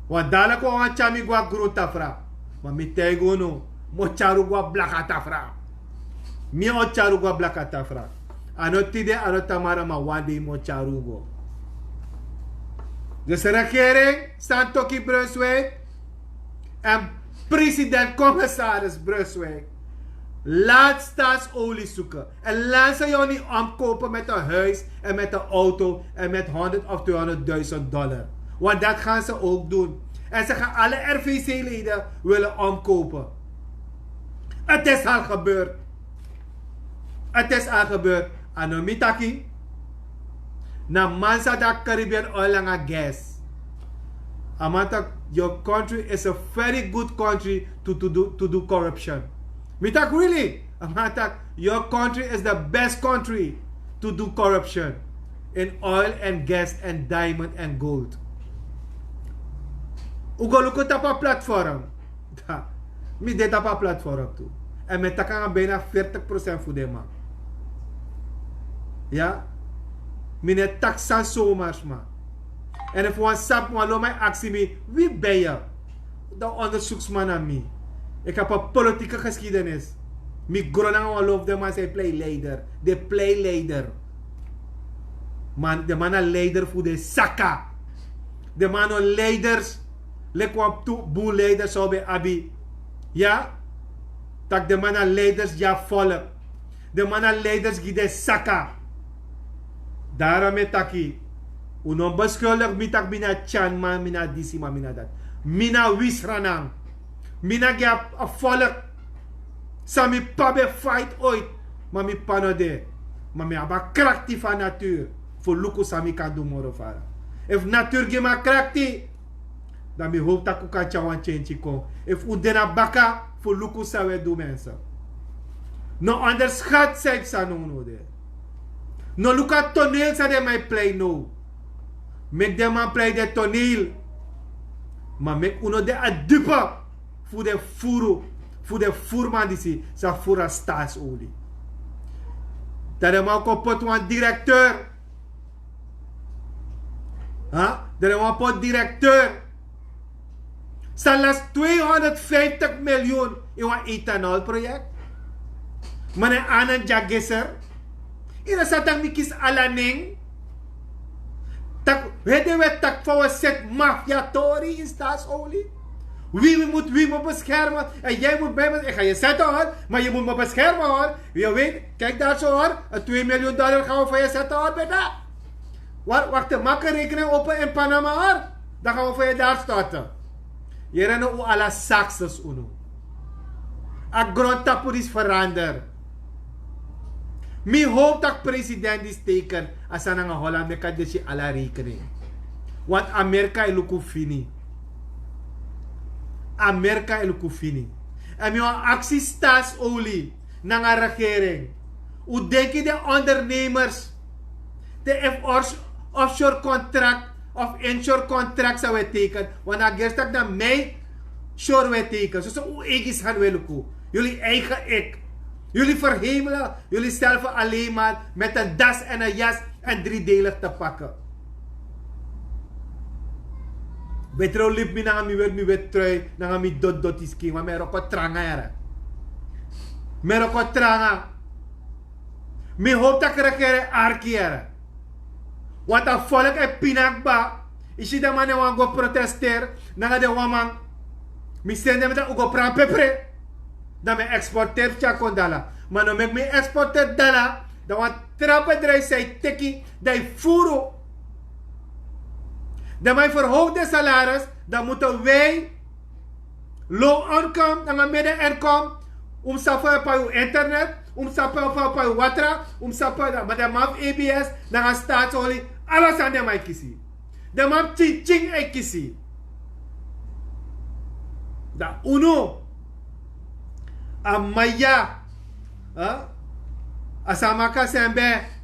Wan dala kon wan tyari mi go na grun tafra. Ma mi taigi unu, mi o tyari un go na blaka tafra. Mi o tyari un go na blaka tafra. A no tide, a no tamara, ma wan dei mi o tyari un go. Dus regering, Santoki Brunswijk en president-commissaris Brunswijk, laat Staatsolie zoeken. En laat ze jou niet omkopen met een huis en met een auto en met honderd of tweehonderdduizend dollar. Want dat gaan ze ook doen. En ze gaan alle R V C-leden willen omkopen. Het is al gebeurd. Het is al gebeurd. A no mi taki. Na man san de na Caribbean Oil nanga Gas. A man taki, your country is a very good country to, to do, to do corruption. Mi taki, really? A man taki, your country is the best country to do corruption in oil and gas and diamond and gold. Un go luku tapu a platform. Mi de tapu a platform tu. En mi e taki nanga bijna veertig procent fu den man. Ya. Mi no e taki sani zomaar sma. En efu wan sabi, wan lo man e aksi mi, wi ben yu? Dan onderzoeksman na mi. Ik heb een politieke geschiedenis. Mi gron nanga wan lo fu den man san e plei leider. Den plei leider. Man, den man na leider fu den saka. Den man no leiders. Leki wan tu bun leiders san un ben abi. Ya. Tak' den man na leiders gi a volk. Den man na leiders gi den saka. Daarom e taki. Un no beschuldig mi tak' mi na tyanman, mi na disi, ma mi na dati. Mi na wisranan. Mi na gi a, a volk san mi p'pa ben fight ooit. Ma mi p'pa no de. Ma mi abi a krakti fu a natuur fu luku san mi kan du moro fara. Efu natuur gi mi a krakti, dan mi howpu tak' un kan tyari wan tyentyi kon. Efu un de na baka fu luku san un e du, mensen. No onderschat san e psa nownow de. No luku a toneel san den man e plei now. Meki den man plei den toneel. Ma meki un no de a dupe fu den furu, fu den furuman disi san furu a Staatsolie. Dan den man kon poti wan directeur. Ha? Dan den man poti directeur san lasi tweehonderdvijftig miljoen in wan ethanolproject. Meneer Anand Jagiser, yu no sabi tak' mi kisi ala nen. Tak' hede wi e taki fa wi e seti mafiatori in Staatsolie. Wie, wie moet, wie moet beschermen? En jij moet mij bes-, ik ga je zetten hoor, maar je moet me beschermen hoor. Je weet, kijk daar zo hoor, een twee miljoen dollar gaan we voor je zetten hoor, beta. Wacht, wacht, maak een rekening open in Panama hoor. Dan gaan we voor je daar storten. Yere no, un ala saksers unu. A grondtapu disi verander. Mi howpu tak' president disi teken a sani nanga Holland, meki a desi ala rekening. Want Amerika e luku fini. Amerika e luku fini. En mi wani aksi Staatsolie nanga regering. Un denki den ondernemers, den efu ors-, offshore contract of inshore contract san wi e teken. Want a gersi tak' na mi shore wi e teken. Soso un eigi sani wi e luku. Jullie eigen ik. Jullie verhemelen jullie zelf alleen maar met een das en een jas en driedelig te pakken. Betre un libi mi nanga mi weti, mi weti trui, nanga mi doti doti skin, want mi e wroko tranga yere. Mi e wroko tranga. Mi howpu tak' regering e arki yere. Want a volk e pina kba. Yu si den man e wani go protesteri nanga den wan man. Mi seni den, mi taki un go pran pepre. Dan mi e exporteri fu tyari kon dala. Ma no meki mi exporteri dala. Dan wan tra bedrijf san e teki, dan e furu. Dan man e verhoog den salaris, dan moeten wij low income nanga midden income, un mus sabi fa yu e pai un internet, un mus sabi fa yu e pai un watra, un mus sabi fa, ma den man fu A B S nanga Staatsolie, ala sani den man e kisi. Den man fu tyintyin e kisi. Dan unu, a man ya, a Samaka Sembe,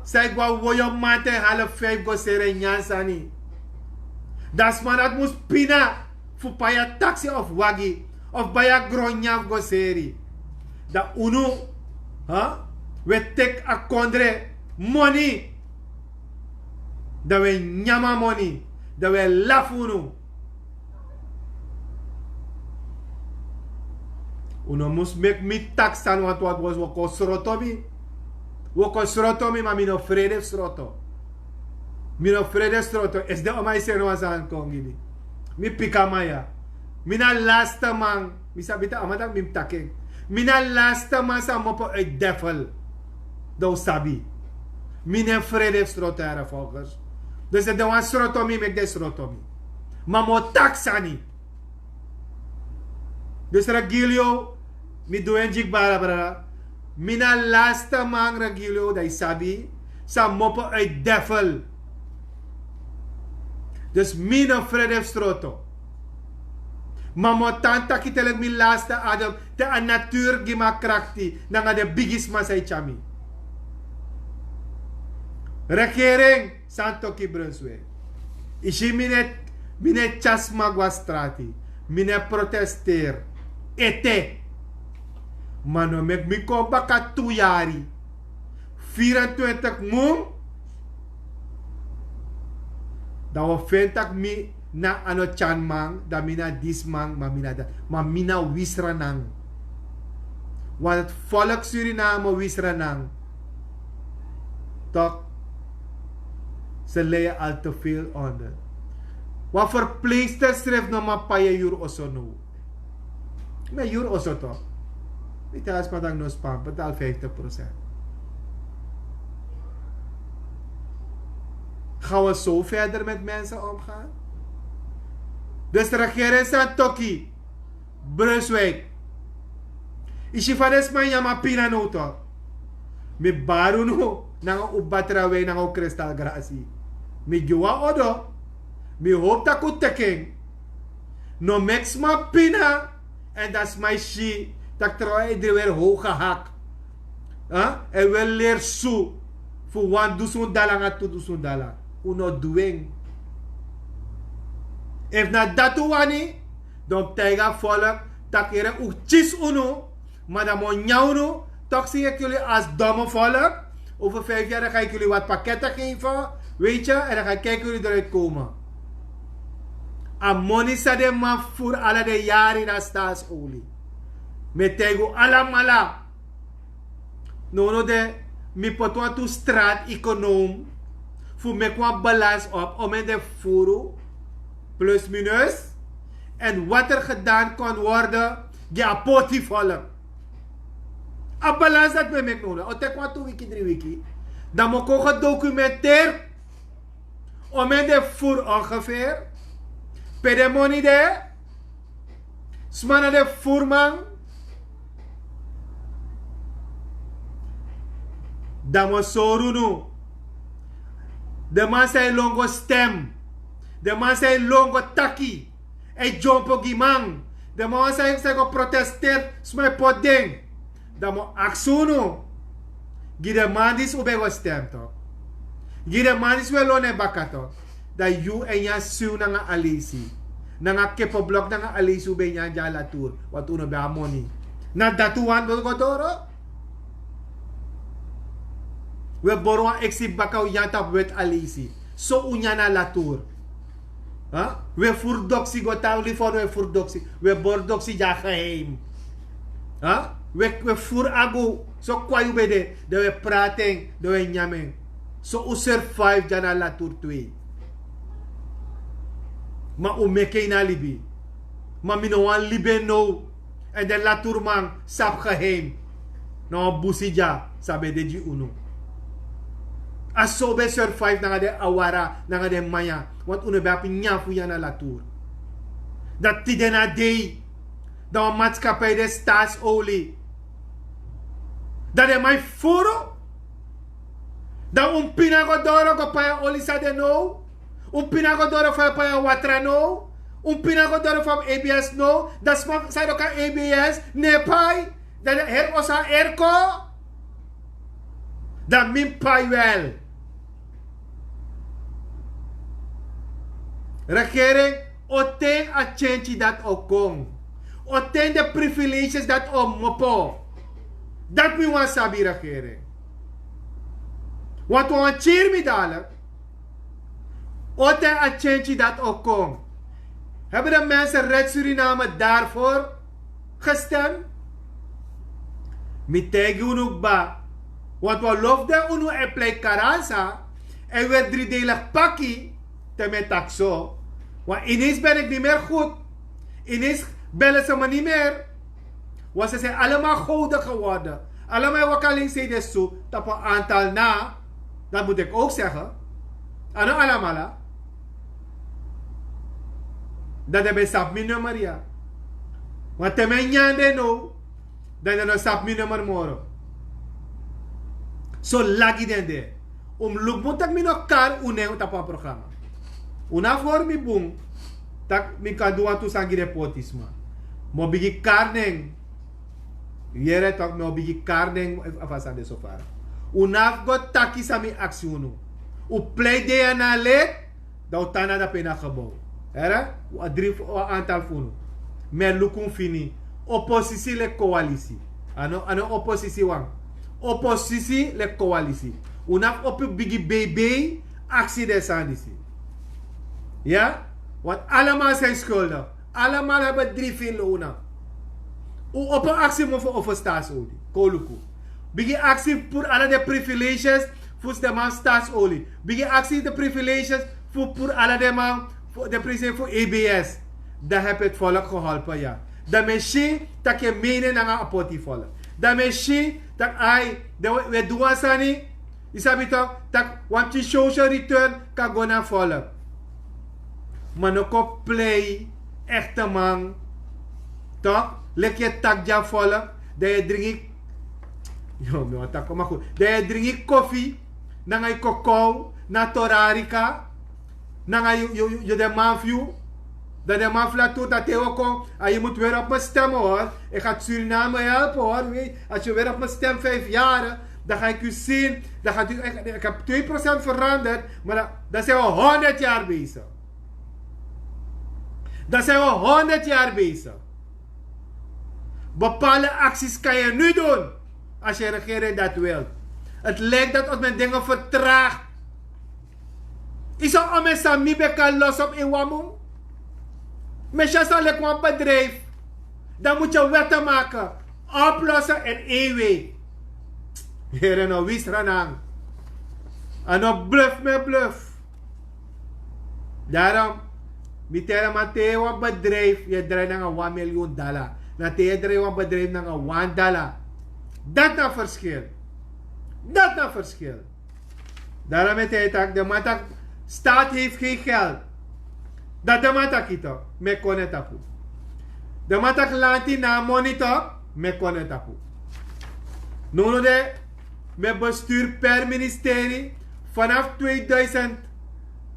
san e go na Woyo Manta ini half vijf go seri en nyan sani. Dan sma dati mus pina fu pai a taxi of wagi of bai a gron nyan fu go seri. Dan unu, wi e teki a kondre moni. Dan wi e nyam a moni, dan wi e lafu unu. Un no mus meki mi taki sani wantu wan bos woko sroto mi. Woko sroto mi, ma mi no frede fu sroto. Mi no frede fu sroto. Esi den oma e seni wan sani kon gi mi. Mi pika man ya. Mi na laste man. Mi sabi taki a man taki mi mus taki en. Mi na laste man san mopo uit devil. Dan un sabi. Mi no e frede fu sroto, here volgers. Dus den wani sroto mi, meki den sroto mi. Ma mi o taki sani. Dus Regilio, mi du en gi yu, brada, brada. Mi na laste man, Regilio, dan yu sabi, san mopo uit devil. Dus mi no frede fu sroto. Ma mi o tan taki te leki mi laste adem, te a natuur gi mi a krakti, nanga den bigisma san e tyari mi. Regering, san toki, Brunswijk. Yu si, mi no e, mi no e tyari sma go na strati. Mi no e protesteri ete. Ma no meki mi kon baka tu yari, vierentwintig mun. Dan wi o feni taki mi na a no tyan man, dan mi na disi man, ma mi na dati. Ma mi na wi Sranan. Want het volk Suriname, wi Sranan, toch, ze lijden al te veel onder. Wan verpleegster srefi no man pai en yuru oso now. Mi e yuru oso toch. Mi tya sma taki no span, betaal vijftig procent. Gaan we zo verder met mensen omgaan? Dus regering, Santokhi, Brunswijk. Yu si fa den sma e nyan mi a pina now toch. Mi bari unu nanga un batra wei nanga un kristal grasi. Mi gi wan odo. Mi howpu tak' un teki en. No meki sma pina. Èn dan sma e si tak' trawan e dri weri how gehak. Èn weri leri su fu wan dusun dala nanga tu dusun dala. Un no du en. Efu na dati un wani, dan un mus taigi a volk tak' yere, un kisi unu, ma dan mi o nyan unu. Toch zie ik jullie als domme volk. Over vijf jaar dan ga ik jullie wat pakketten geven, weet je, en dan ga ik kijken hoe jullie eruit komen. A moni san den man voer ala den yari na staatsolie. Mi e taigi un alamala. Nownow de, mi poti wantu straat-econoom fu meki wan balans op omeni den fufuru, plus minus, en wat er gedaan kon worden gi a poti volk. A balans dati mi e meki nownow. O teki wantu wiki, dri wiki. Dan mi o kon gedocumenteerd omeni den fufuru ongeveer, pe den moni de, sma na den fufuru man. Dan mi o sori unu. Den man san e lon go stem, den man san e lon go taki, e dyompo gi man, den man san e, san e go protesteri, sma e poti den. Dan mi o aksi unu, gi den man disi un ben go stem toch, gi den man disi un e lon na en baka toch, dan yu e nyan swiw nanga aleisi, nanga kepoblok nanga aleisi un ben e nyan gi a latour, want un no ben abi moni. Na dati un wani go doro. Un e bori wan eksi baka, un nyan tapu weti aleisi. So un nyan na latour. Wi e furu doksi go tan libi, wi e furu doksi, wi e bori doksi dya geheim. Wi e, wi e furu agu, so kwa yu ben de, dan wi e prati en, dan wi e nyan en. So un survive dya na latour twee. Ma un meki en ini a libi. Ma mi no wani libi en now. Èn den latourman sabi geheim. Na wan busi dya san ben de gi unu. A so un ben survive nanga den awara, nanga den manya. Want un no ben abi nyan fu nyan na latour. Dan tide na dei, dan wan maatskappij de, Staatsolie. Dan den man e fufuru. Dan un pina go doro go pai a oli san de now. Un pina go doro fu pai a watra now. Un pina go doro fu abi A B S now. Dan sma san e wroko na A B S no e pai. Dan den heri oso na airco. Dan mi mus pai wel. Regering, on ten a change dati o kon? On ten den privileges dati o kmopo? Dati mi wani sabi, regering. Want wi wani kiri mi dadelijk. Ote a change dat o kon. Hebben de mensen red Suriname daarvoor gestemd? Mi tijgi unu kba. Want we lofde unu en plei karansa en weer driedelig paki te me takso. Want ineens ben ik niet meer goed. Ineens bellen ze me niet meer. Want ze zijn allemaal goden geworden. Allemaal wakaling zei dus zo, tapo aantal na. Dat moet ik ook zeggen. Ano alamala. Dat heb ik sap mi nummer, ja. Want te men nyande no. Dan den no sabi mi nummer moro. So lagi den de. Un mus luku bun tak' mi no kari un nen tapu a programma. Un no abi hori mi bun tak' mi kan du wantu sani gi den poti sma. Mi o bigin kari nen. Yere tok, mi o bigin kari nen. Efu a sani de so fara, un no abi go taki san mi aksi unu. Un plei de ya na leti. Dan un tan na dape na gebouw. Here, un a dri fu un antal fu unu. Mi e luku un fini. Oposisi leki koalisi. A no a no oposisi wan. Oposisi leki koalisi. Un no abi opo bigi beibe aksi den sani disi. Ya. Want allemaal zijn schuldig. Allemaal hebben dri fini lona. Un opo aksi mofo over staatsoli. Kon luku. Bigin aksi puru ala den privileges fu den man fu staatsoli. Bigin aksi den privileges fu puru ala den man fu den privileges fu ebs. Dan hebi yu volk geholpen ya. Dan mi e si tak' yu e mene nanga a poti volk. Dan mi e si tak' ai, dan wi e du wan sani. Yu sabi tok' tak' wan pikin social return kan go na volk. Ma no kon plei ekte man. Tok', leki yu e taki gi a volk, dan yu e dringi. Yo mi wani taki ma goed, dan yu e dringi kofi nanga yu kokow na torarika. Nanga yu den man fu yu. Dan den man fu yu a tu dan te yu o kon. A yu mus weri op mi stem hori. Eki a suriname help hori. As yu weri op mi stem vijf yari, dan ga eki yu sin. Dan ga yu eki abi twee procent veranderd. Ma dan dan sin wi honderd yari besik. Dan sin wi honderd yari besik. Bepale aksis kan yu nu dun. As yu regering dat wil. Heti lik dat ot men dinge vertragi. Yu san omen san mi ben kan losi op ini wan mun. Mi e si a san leki wan bedrijfi. Dan mus yu weti maki. Oplosi en en week. Here no wi sranang. A no bluf mi e bluf. Darom mi teri a man te yu e wan bedrijfi yu e drai nanga wan miliyun dala. Na te yu e drai wan bedrijfi nanga wan dala. Dati na ferskil. Dati na ferskil. Darom e teri tak' den man tak' staat hefi gen geld. Dati den man taki tok', mi e kon na en tapu. Den man tak' lanti na a moni tok', mi e kon na en tapu. Nownow de mi e besturu per ministeri. Fanafu tweeduisend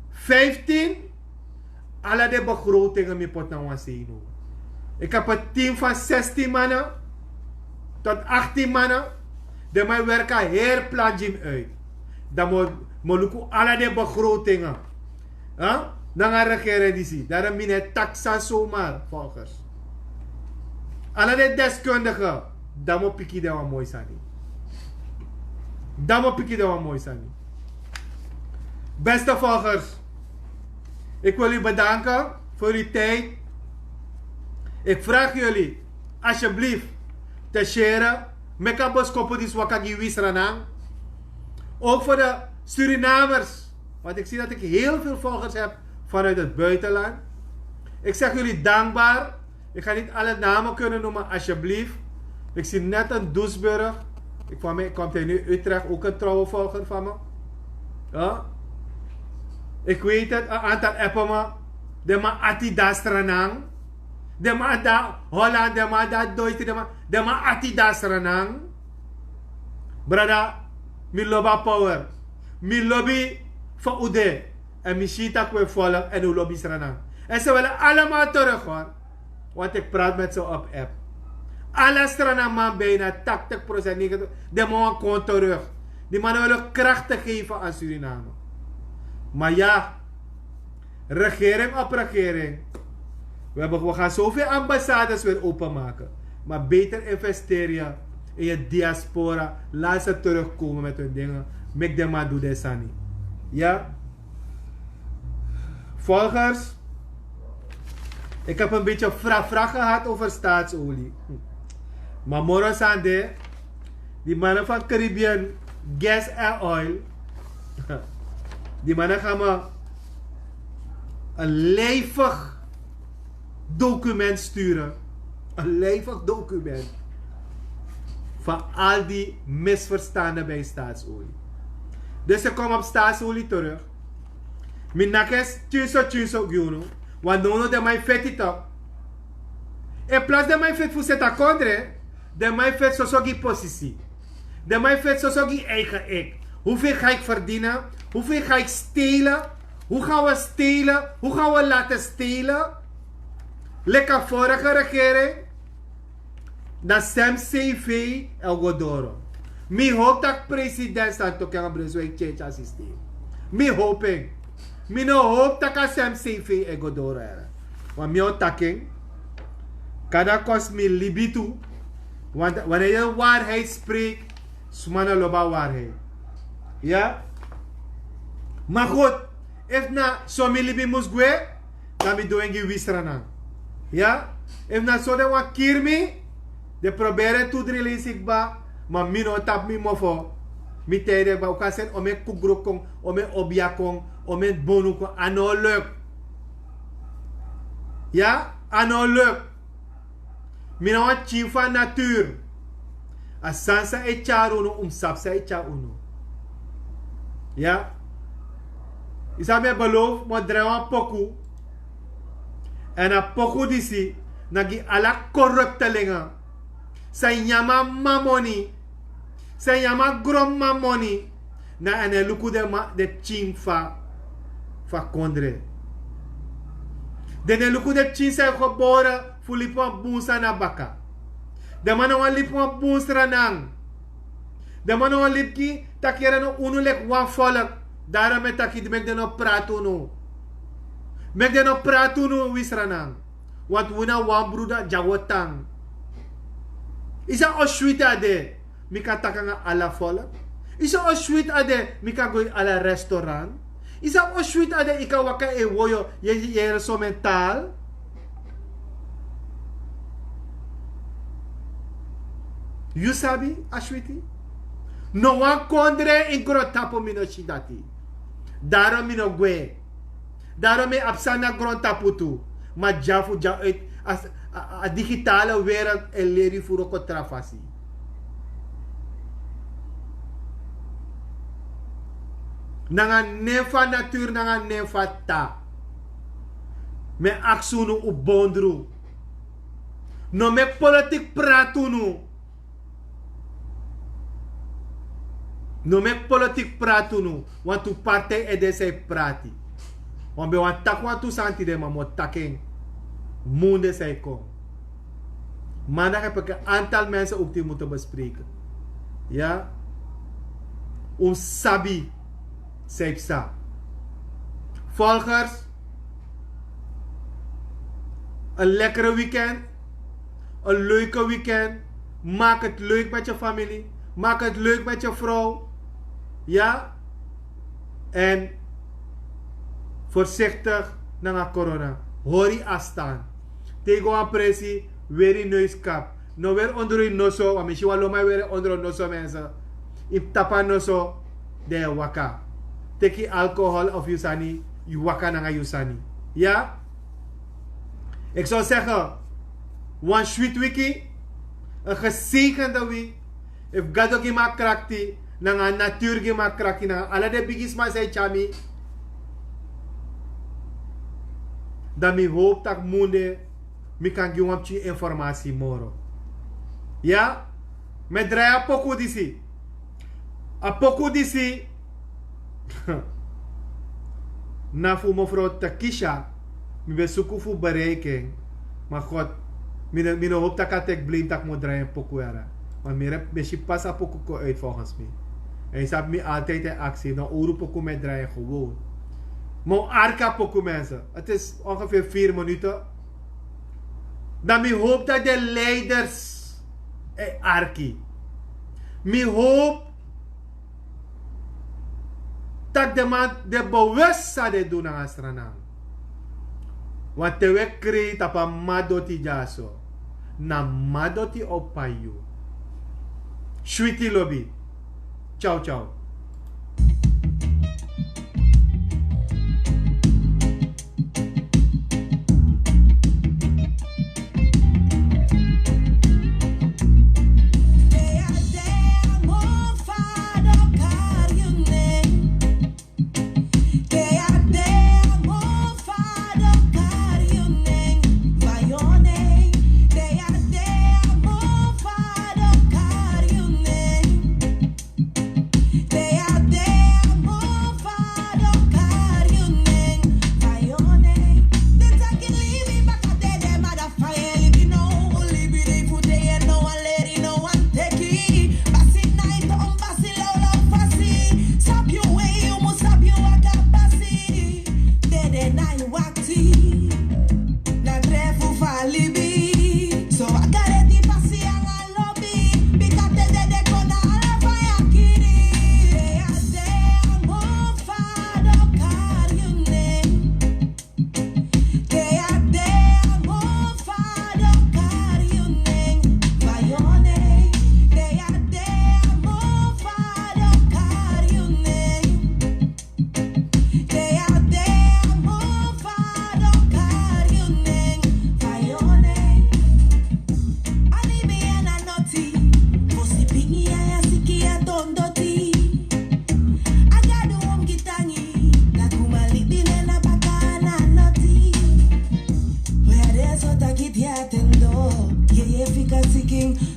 vijftien. Ala den begrotingen mi poti na wan sei no. Eki abi a team fan sestin mana tot aktin mana. Den man e werki a heri plan gi mi uit. Dan mi o luku ala den begrotingen nanga a regering disi. Darom mi no e taki sani somar volgers. Ala den deskundigi. Dan mi o piki den wan moi sani. Dan mi o piki den wan moi sani. Beste volgers, ik wil u bedanken voor uw tijd. Ik vraag jullie alsjeblieft te sheren. Meki a boskopu disi waka gi wi sranang. Ook voor de Surinamers. Want ik zie dat ik heel veel volgers heb vanuit het buitenland. Ik zeg jullie dankbaar. Ik ga niet alle namen kunnen noemen alsjeblieft. Ik zie net een Doesburg. Ik van mij komt hij nu Utrecht ook een trouwe volger van me. Ik weet het, een aantal appen me. Den man ati dan stranang. Den man dan Holland, den man dan Duitse, den man ati dan stranang. Brada, mi lobi a power. Mi lobi fa un de. En mi si tak' un e folg en un lobi stranang. En se wele alamal terug hori. Want ik praat met se op app. Ala stranang man bijna tachtig procent negentig den man wani kon terug. Die man wele krachtig geven aan Suriname. Maar ya, regering op regering. We gaan zoveel ambassades weer openmaken. Maar beter investeer je in je diaspora. Laat ze terugkomen met hun dingen. Meki den man du den sani. Ya. Volgers, ik heb een beetje vraag, vraag gehad over staatsolie. Maar moro sande, die mannen van Caribbean Gas en Oil, die mannen gaan me een lijvig document sturen. Een lijvig document. Van al die misverstanden bij staatsolie. Dus ze komen op staatsolie terug. Mi nakes tjinso tjinso gi unu. Want nono den man e feti tok. In plaats den man e feti fu seti a kondre, den man e feti soso gi posisi. Den man e feti soso gi eigen ik. Hoeveel ga ik verdienen? Hoeveel ga ik stelen? Hoe gaan we stelen? Hoe gaan we laten stelen? Leki a vorige regering. Na sem cv e go doro. Mi hopi tak' president santo ken a brunswijk tyentye a systeem. Mi hopi en. Mi no hopi tak' a sem cv e go doro. Wan mi o taki en. Kada kosi mi libi tu. Want wanneer je waarheid spreekt, sma no lobi a waarheid. Ya. Maar goed, efu na so mi libi mus gwe, dan mi du en gi wi sranan. Ya. Efu na so den wani kiri mi, den proberi tu dri leisi kba. Ma mi no tapu mi mofo. Mi taigi den kba, un kan seni omeni kugru kon, omeni obia kon, omeni bonu kon, a no luk. Ya, a no luk. Mi na wan pikin fu a natuur. A sani san e tyari unu, un mus sabi san e tyari unu. Ya. Yu sabi, mi e beloof mi o drai wan poku. Èn a poku disi na gi ala korupte lenga san nyan a mama moni, san nyan a gronmama moni. Na èn e luku den ma, den pikin fu a, fu a kondre. Den e luku den pikin san e gebore fu libi wan bun sani na baka. Den man no wani libi wan bun sranan. Den man no wani libi gi taki yere no unu leki wan folk. Daro mi e taki meki den no prati unu. Meki den no prati unu wi sranan. Want wi na wan bruda dya wi o tan. Yu sabi o switi a de, mi kan taki nanga ala folk. Yu sabi o switi a de, mi kan go ini ala restaurant. Yu sabi o switi a de, yu kan waka e woyo, yu e yere someni taal. Yu sabi a switi? No wan kondre ini grontapu mi no si dati. Daro mi no gwe. Daro mi e abi sani na grontapu tu. Ma dya fu dya uit a, a, a digitale wereld e leri fu wroko tra fasi. Nanga nen fu a natuur, nanga nen fu a tata. Mi e aksi unu, un bondru. No meki politiki prati unu. No meki politiki prati unu. Wantu partij e de san e prati. Wan ben wani taki wantu sani tide, ma mi o taki en munde san e kon. Maandag heb ik een aantal mensen ook die moeten bespreken. Ya. Un sabi san e psa. Volgers, een lekkere weekend. Een leuke weekend. Maak het leuk met je familie. Maak het leuk met je vrouw. Ya. En voorzichtig nanga corona. Hori afstand. Te yu go wan presi, weri neuskap. No weri ondro yu noso, want mi si wan lo man e weri ondro noso, mensen. Yu tapu a noso, dan yu e waka. Teki alcohol of yu sani, yu waka nanga yu sani. Ya? Ik zou zeggen, wan switi wiki, een gezegende week. Efu Gado gi mi a krakti, nanga a natuur gi mi a krakti, nanga ala den bigisma san e tyari mi, dan mi howpu tak' munde mi kan gi wan pikin informasi moro. Ya, mi e drai a poku disi. A poku disi na fu mevrouw Takisha. Mi ben suku fu bereiki en. Ma God, mi no, mi no howpu tak' a teki blame tak' mi o drai en poku yara. Ma mi e, mi e si pasi a poku kon uit volgens mi. En yu sabi mi altijd e aksi, dan owru poku mi e drai en gewoon. Ma un arki a poku, mensen. Het is ongeveer vier minuten. Dan mi howpu tak' den leiders e arki. Mi howpu tak' den man de bewust san den e du nanga Sranan. Wan te wi e krei tapu a mama doti dyaso, na mama doti o pai yu. Switi lobi. Ciao, ciao.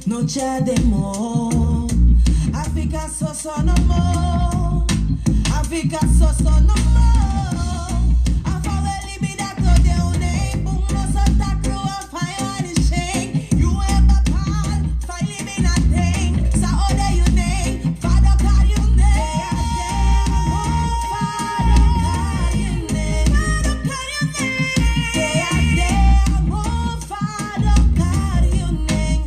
No tyari den moro. A fika soso no moro. A fika soso no moro. A fa wi e libi dati o de un nen bun. No so takru o fa yu wani syen. Yu e bepaal fa yu libi na ten. San o de yu nen. Fa den o kari yu nen. Fa den o kari yu nen. Fa den o kari yu nen.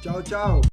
Ciao, ciao.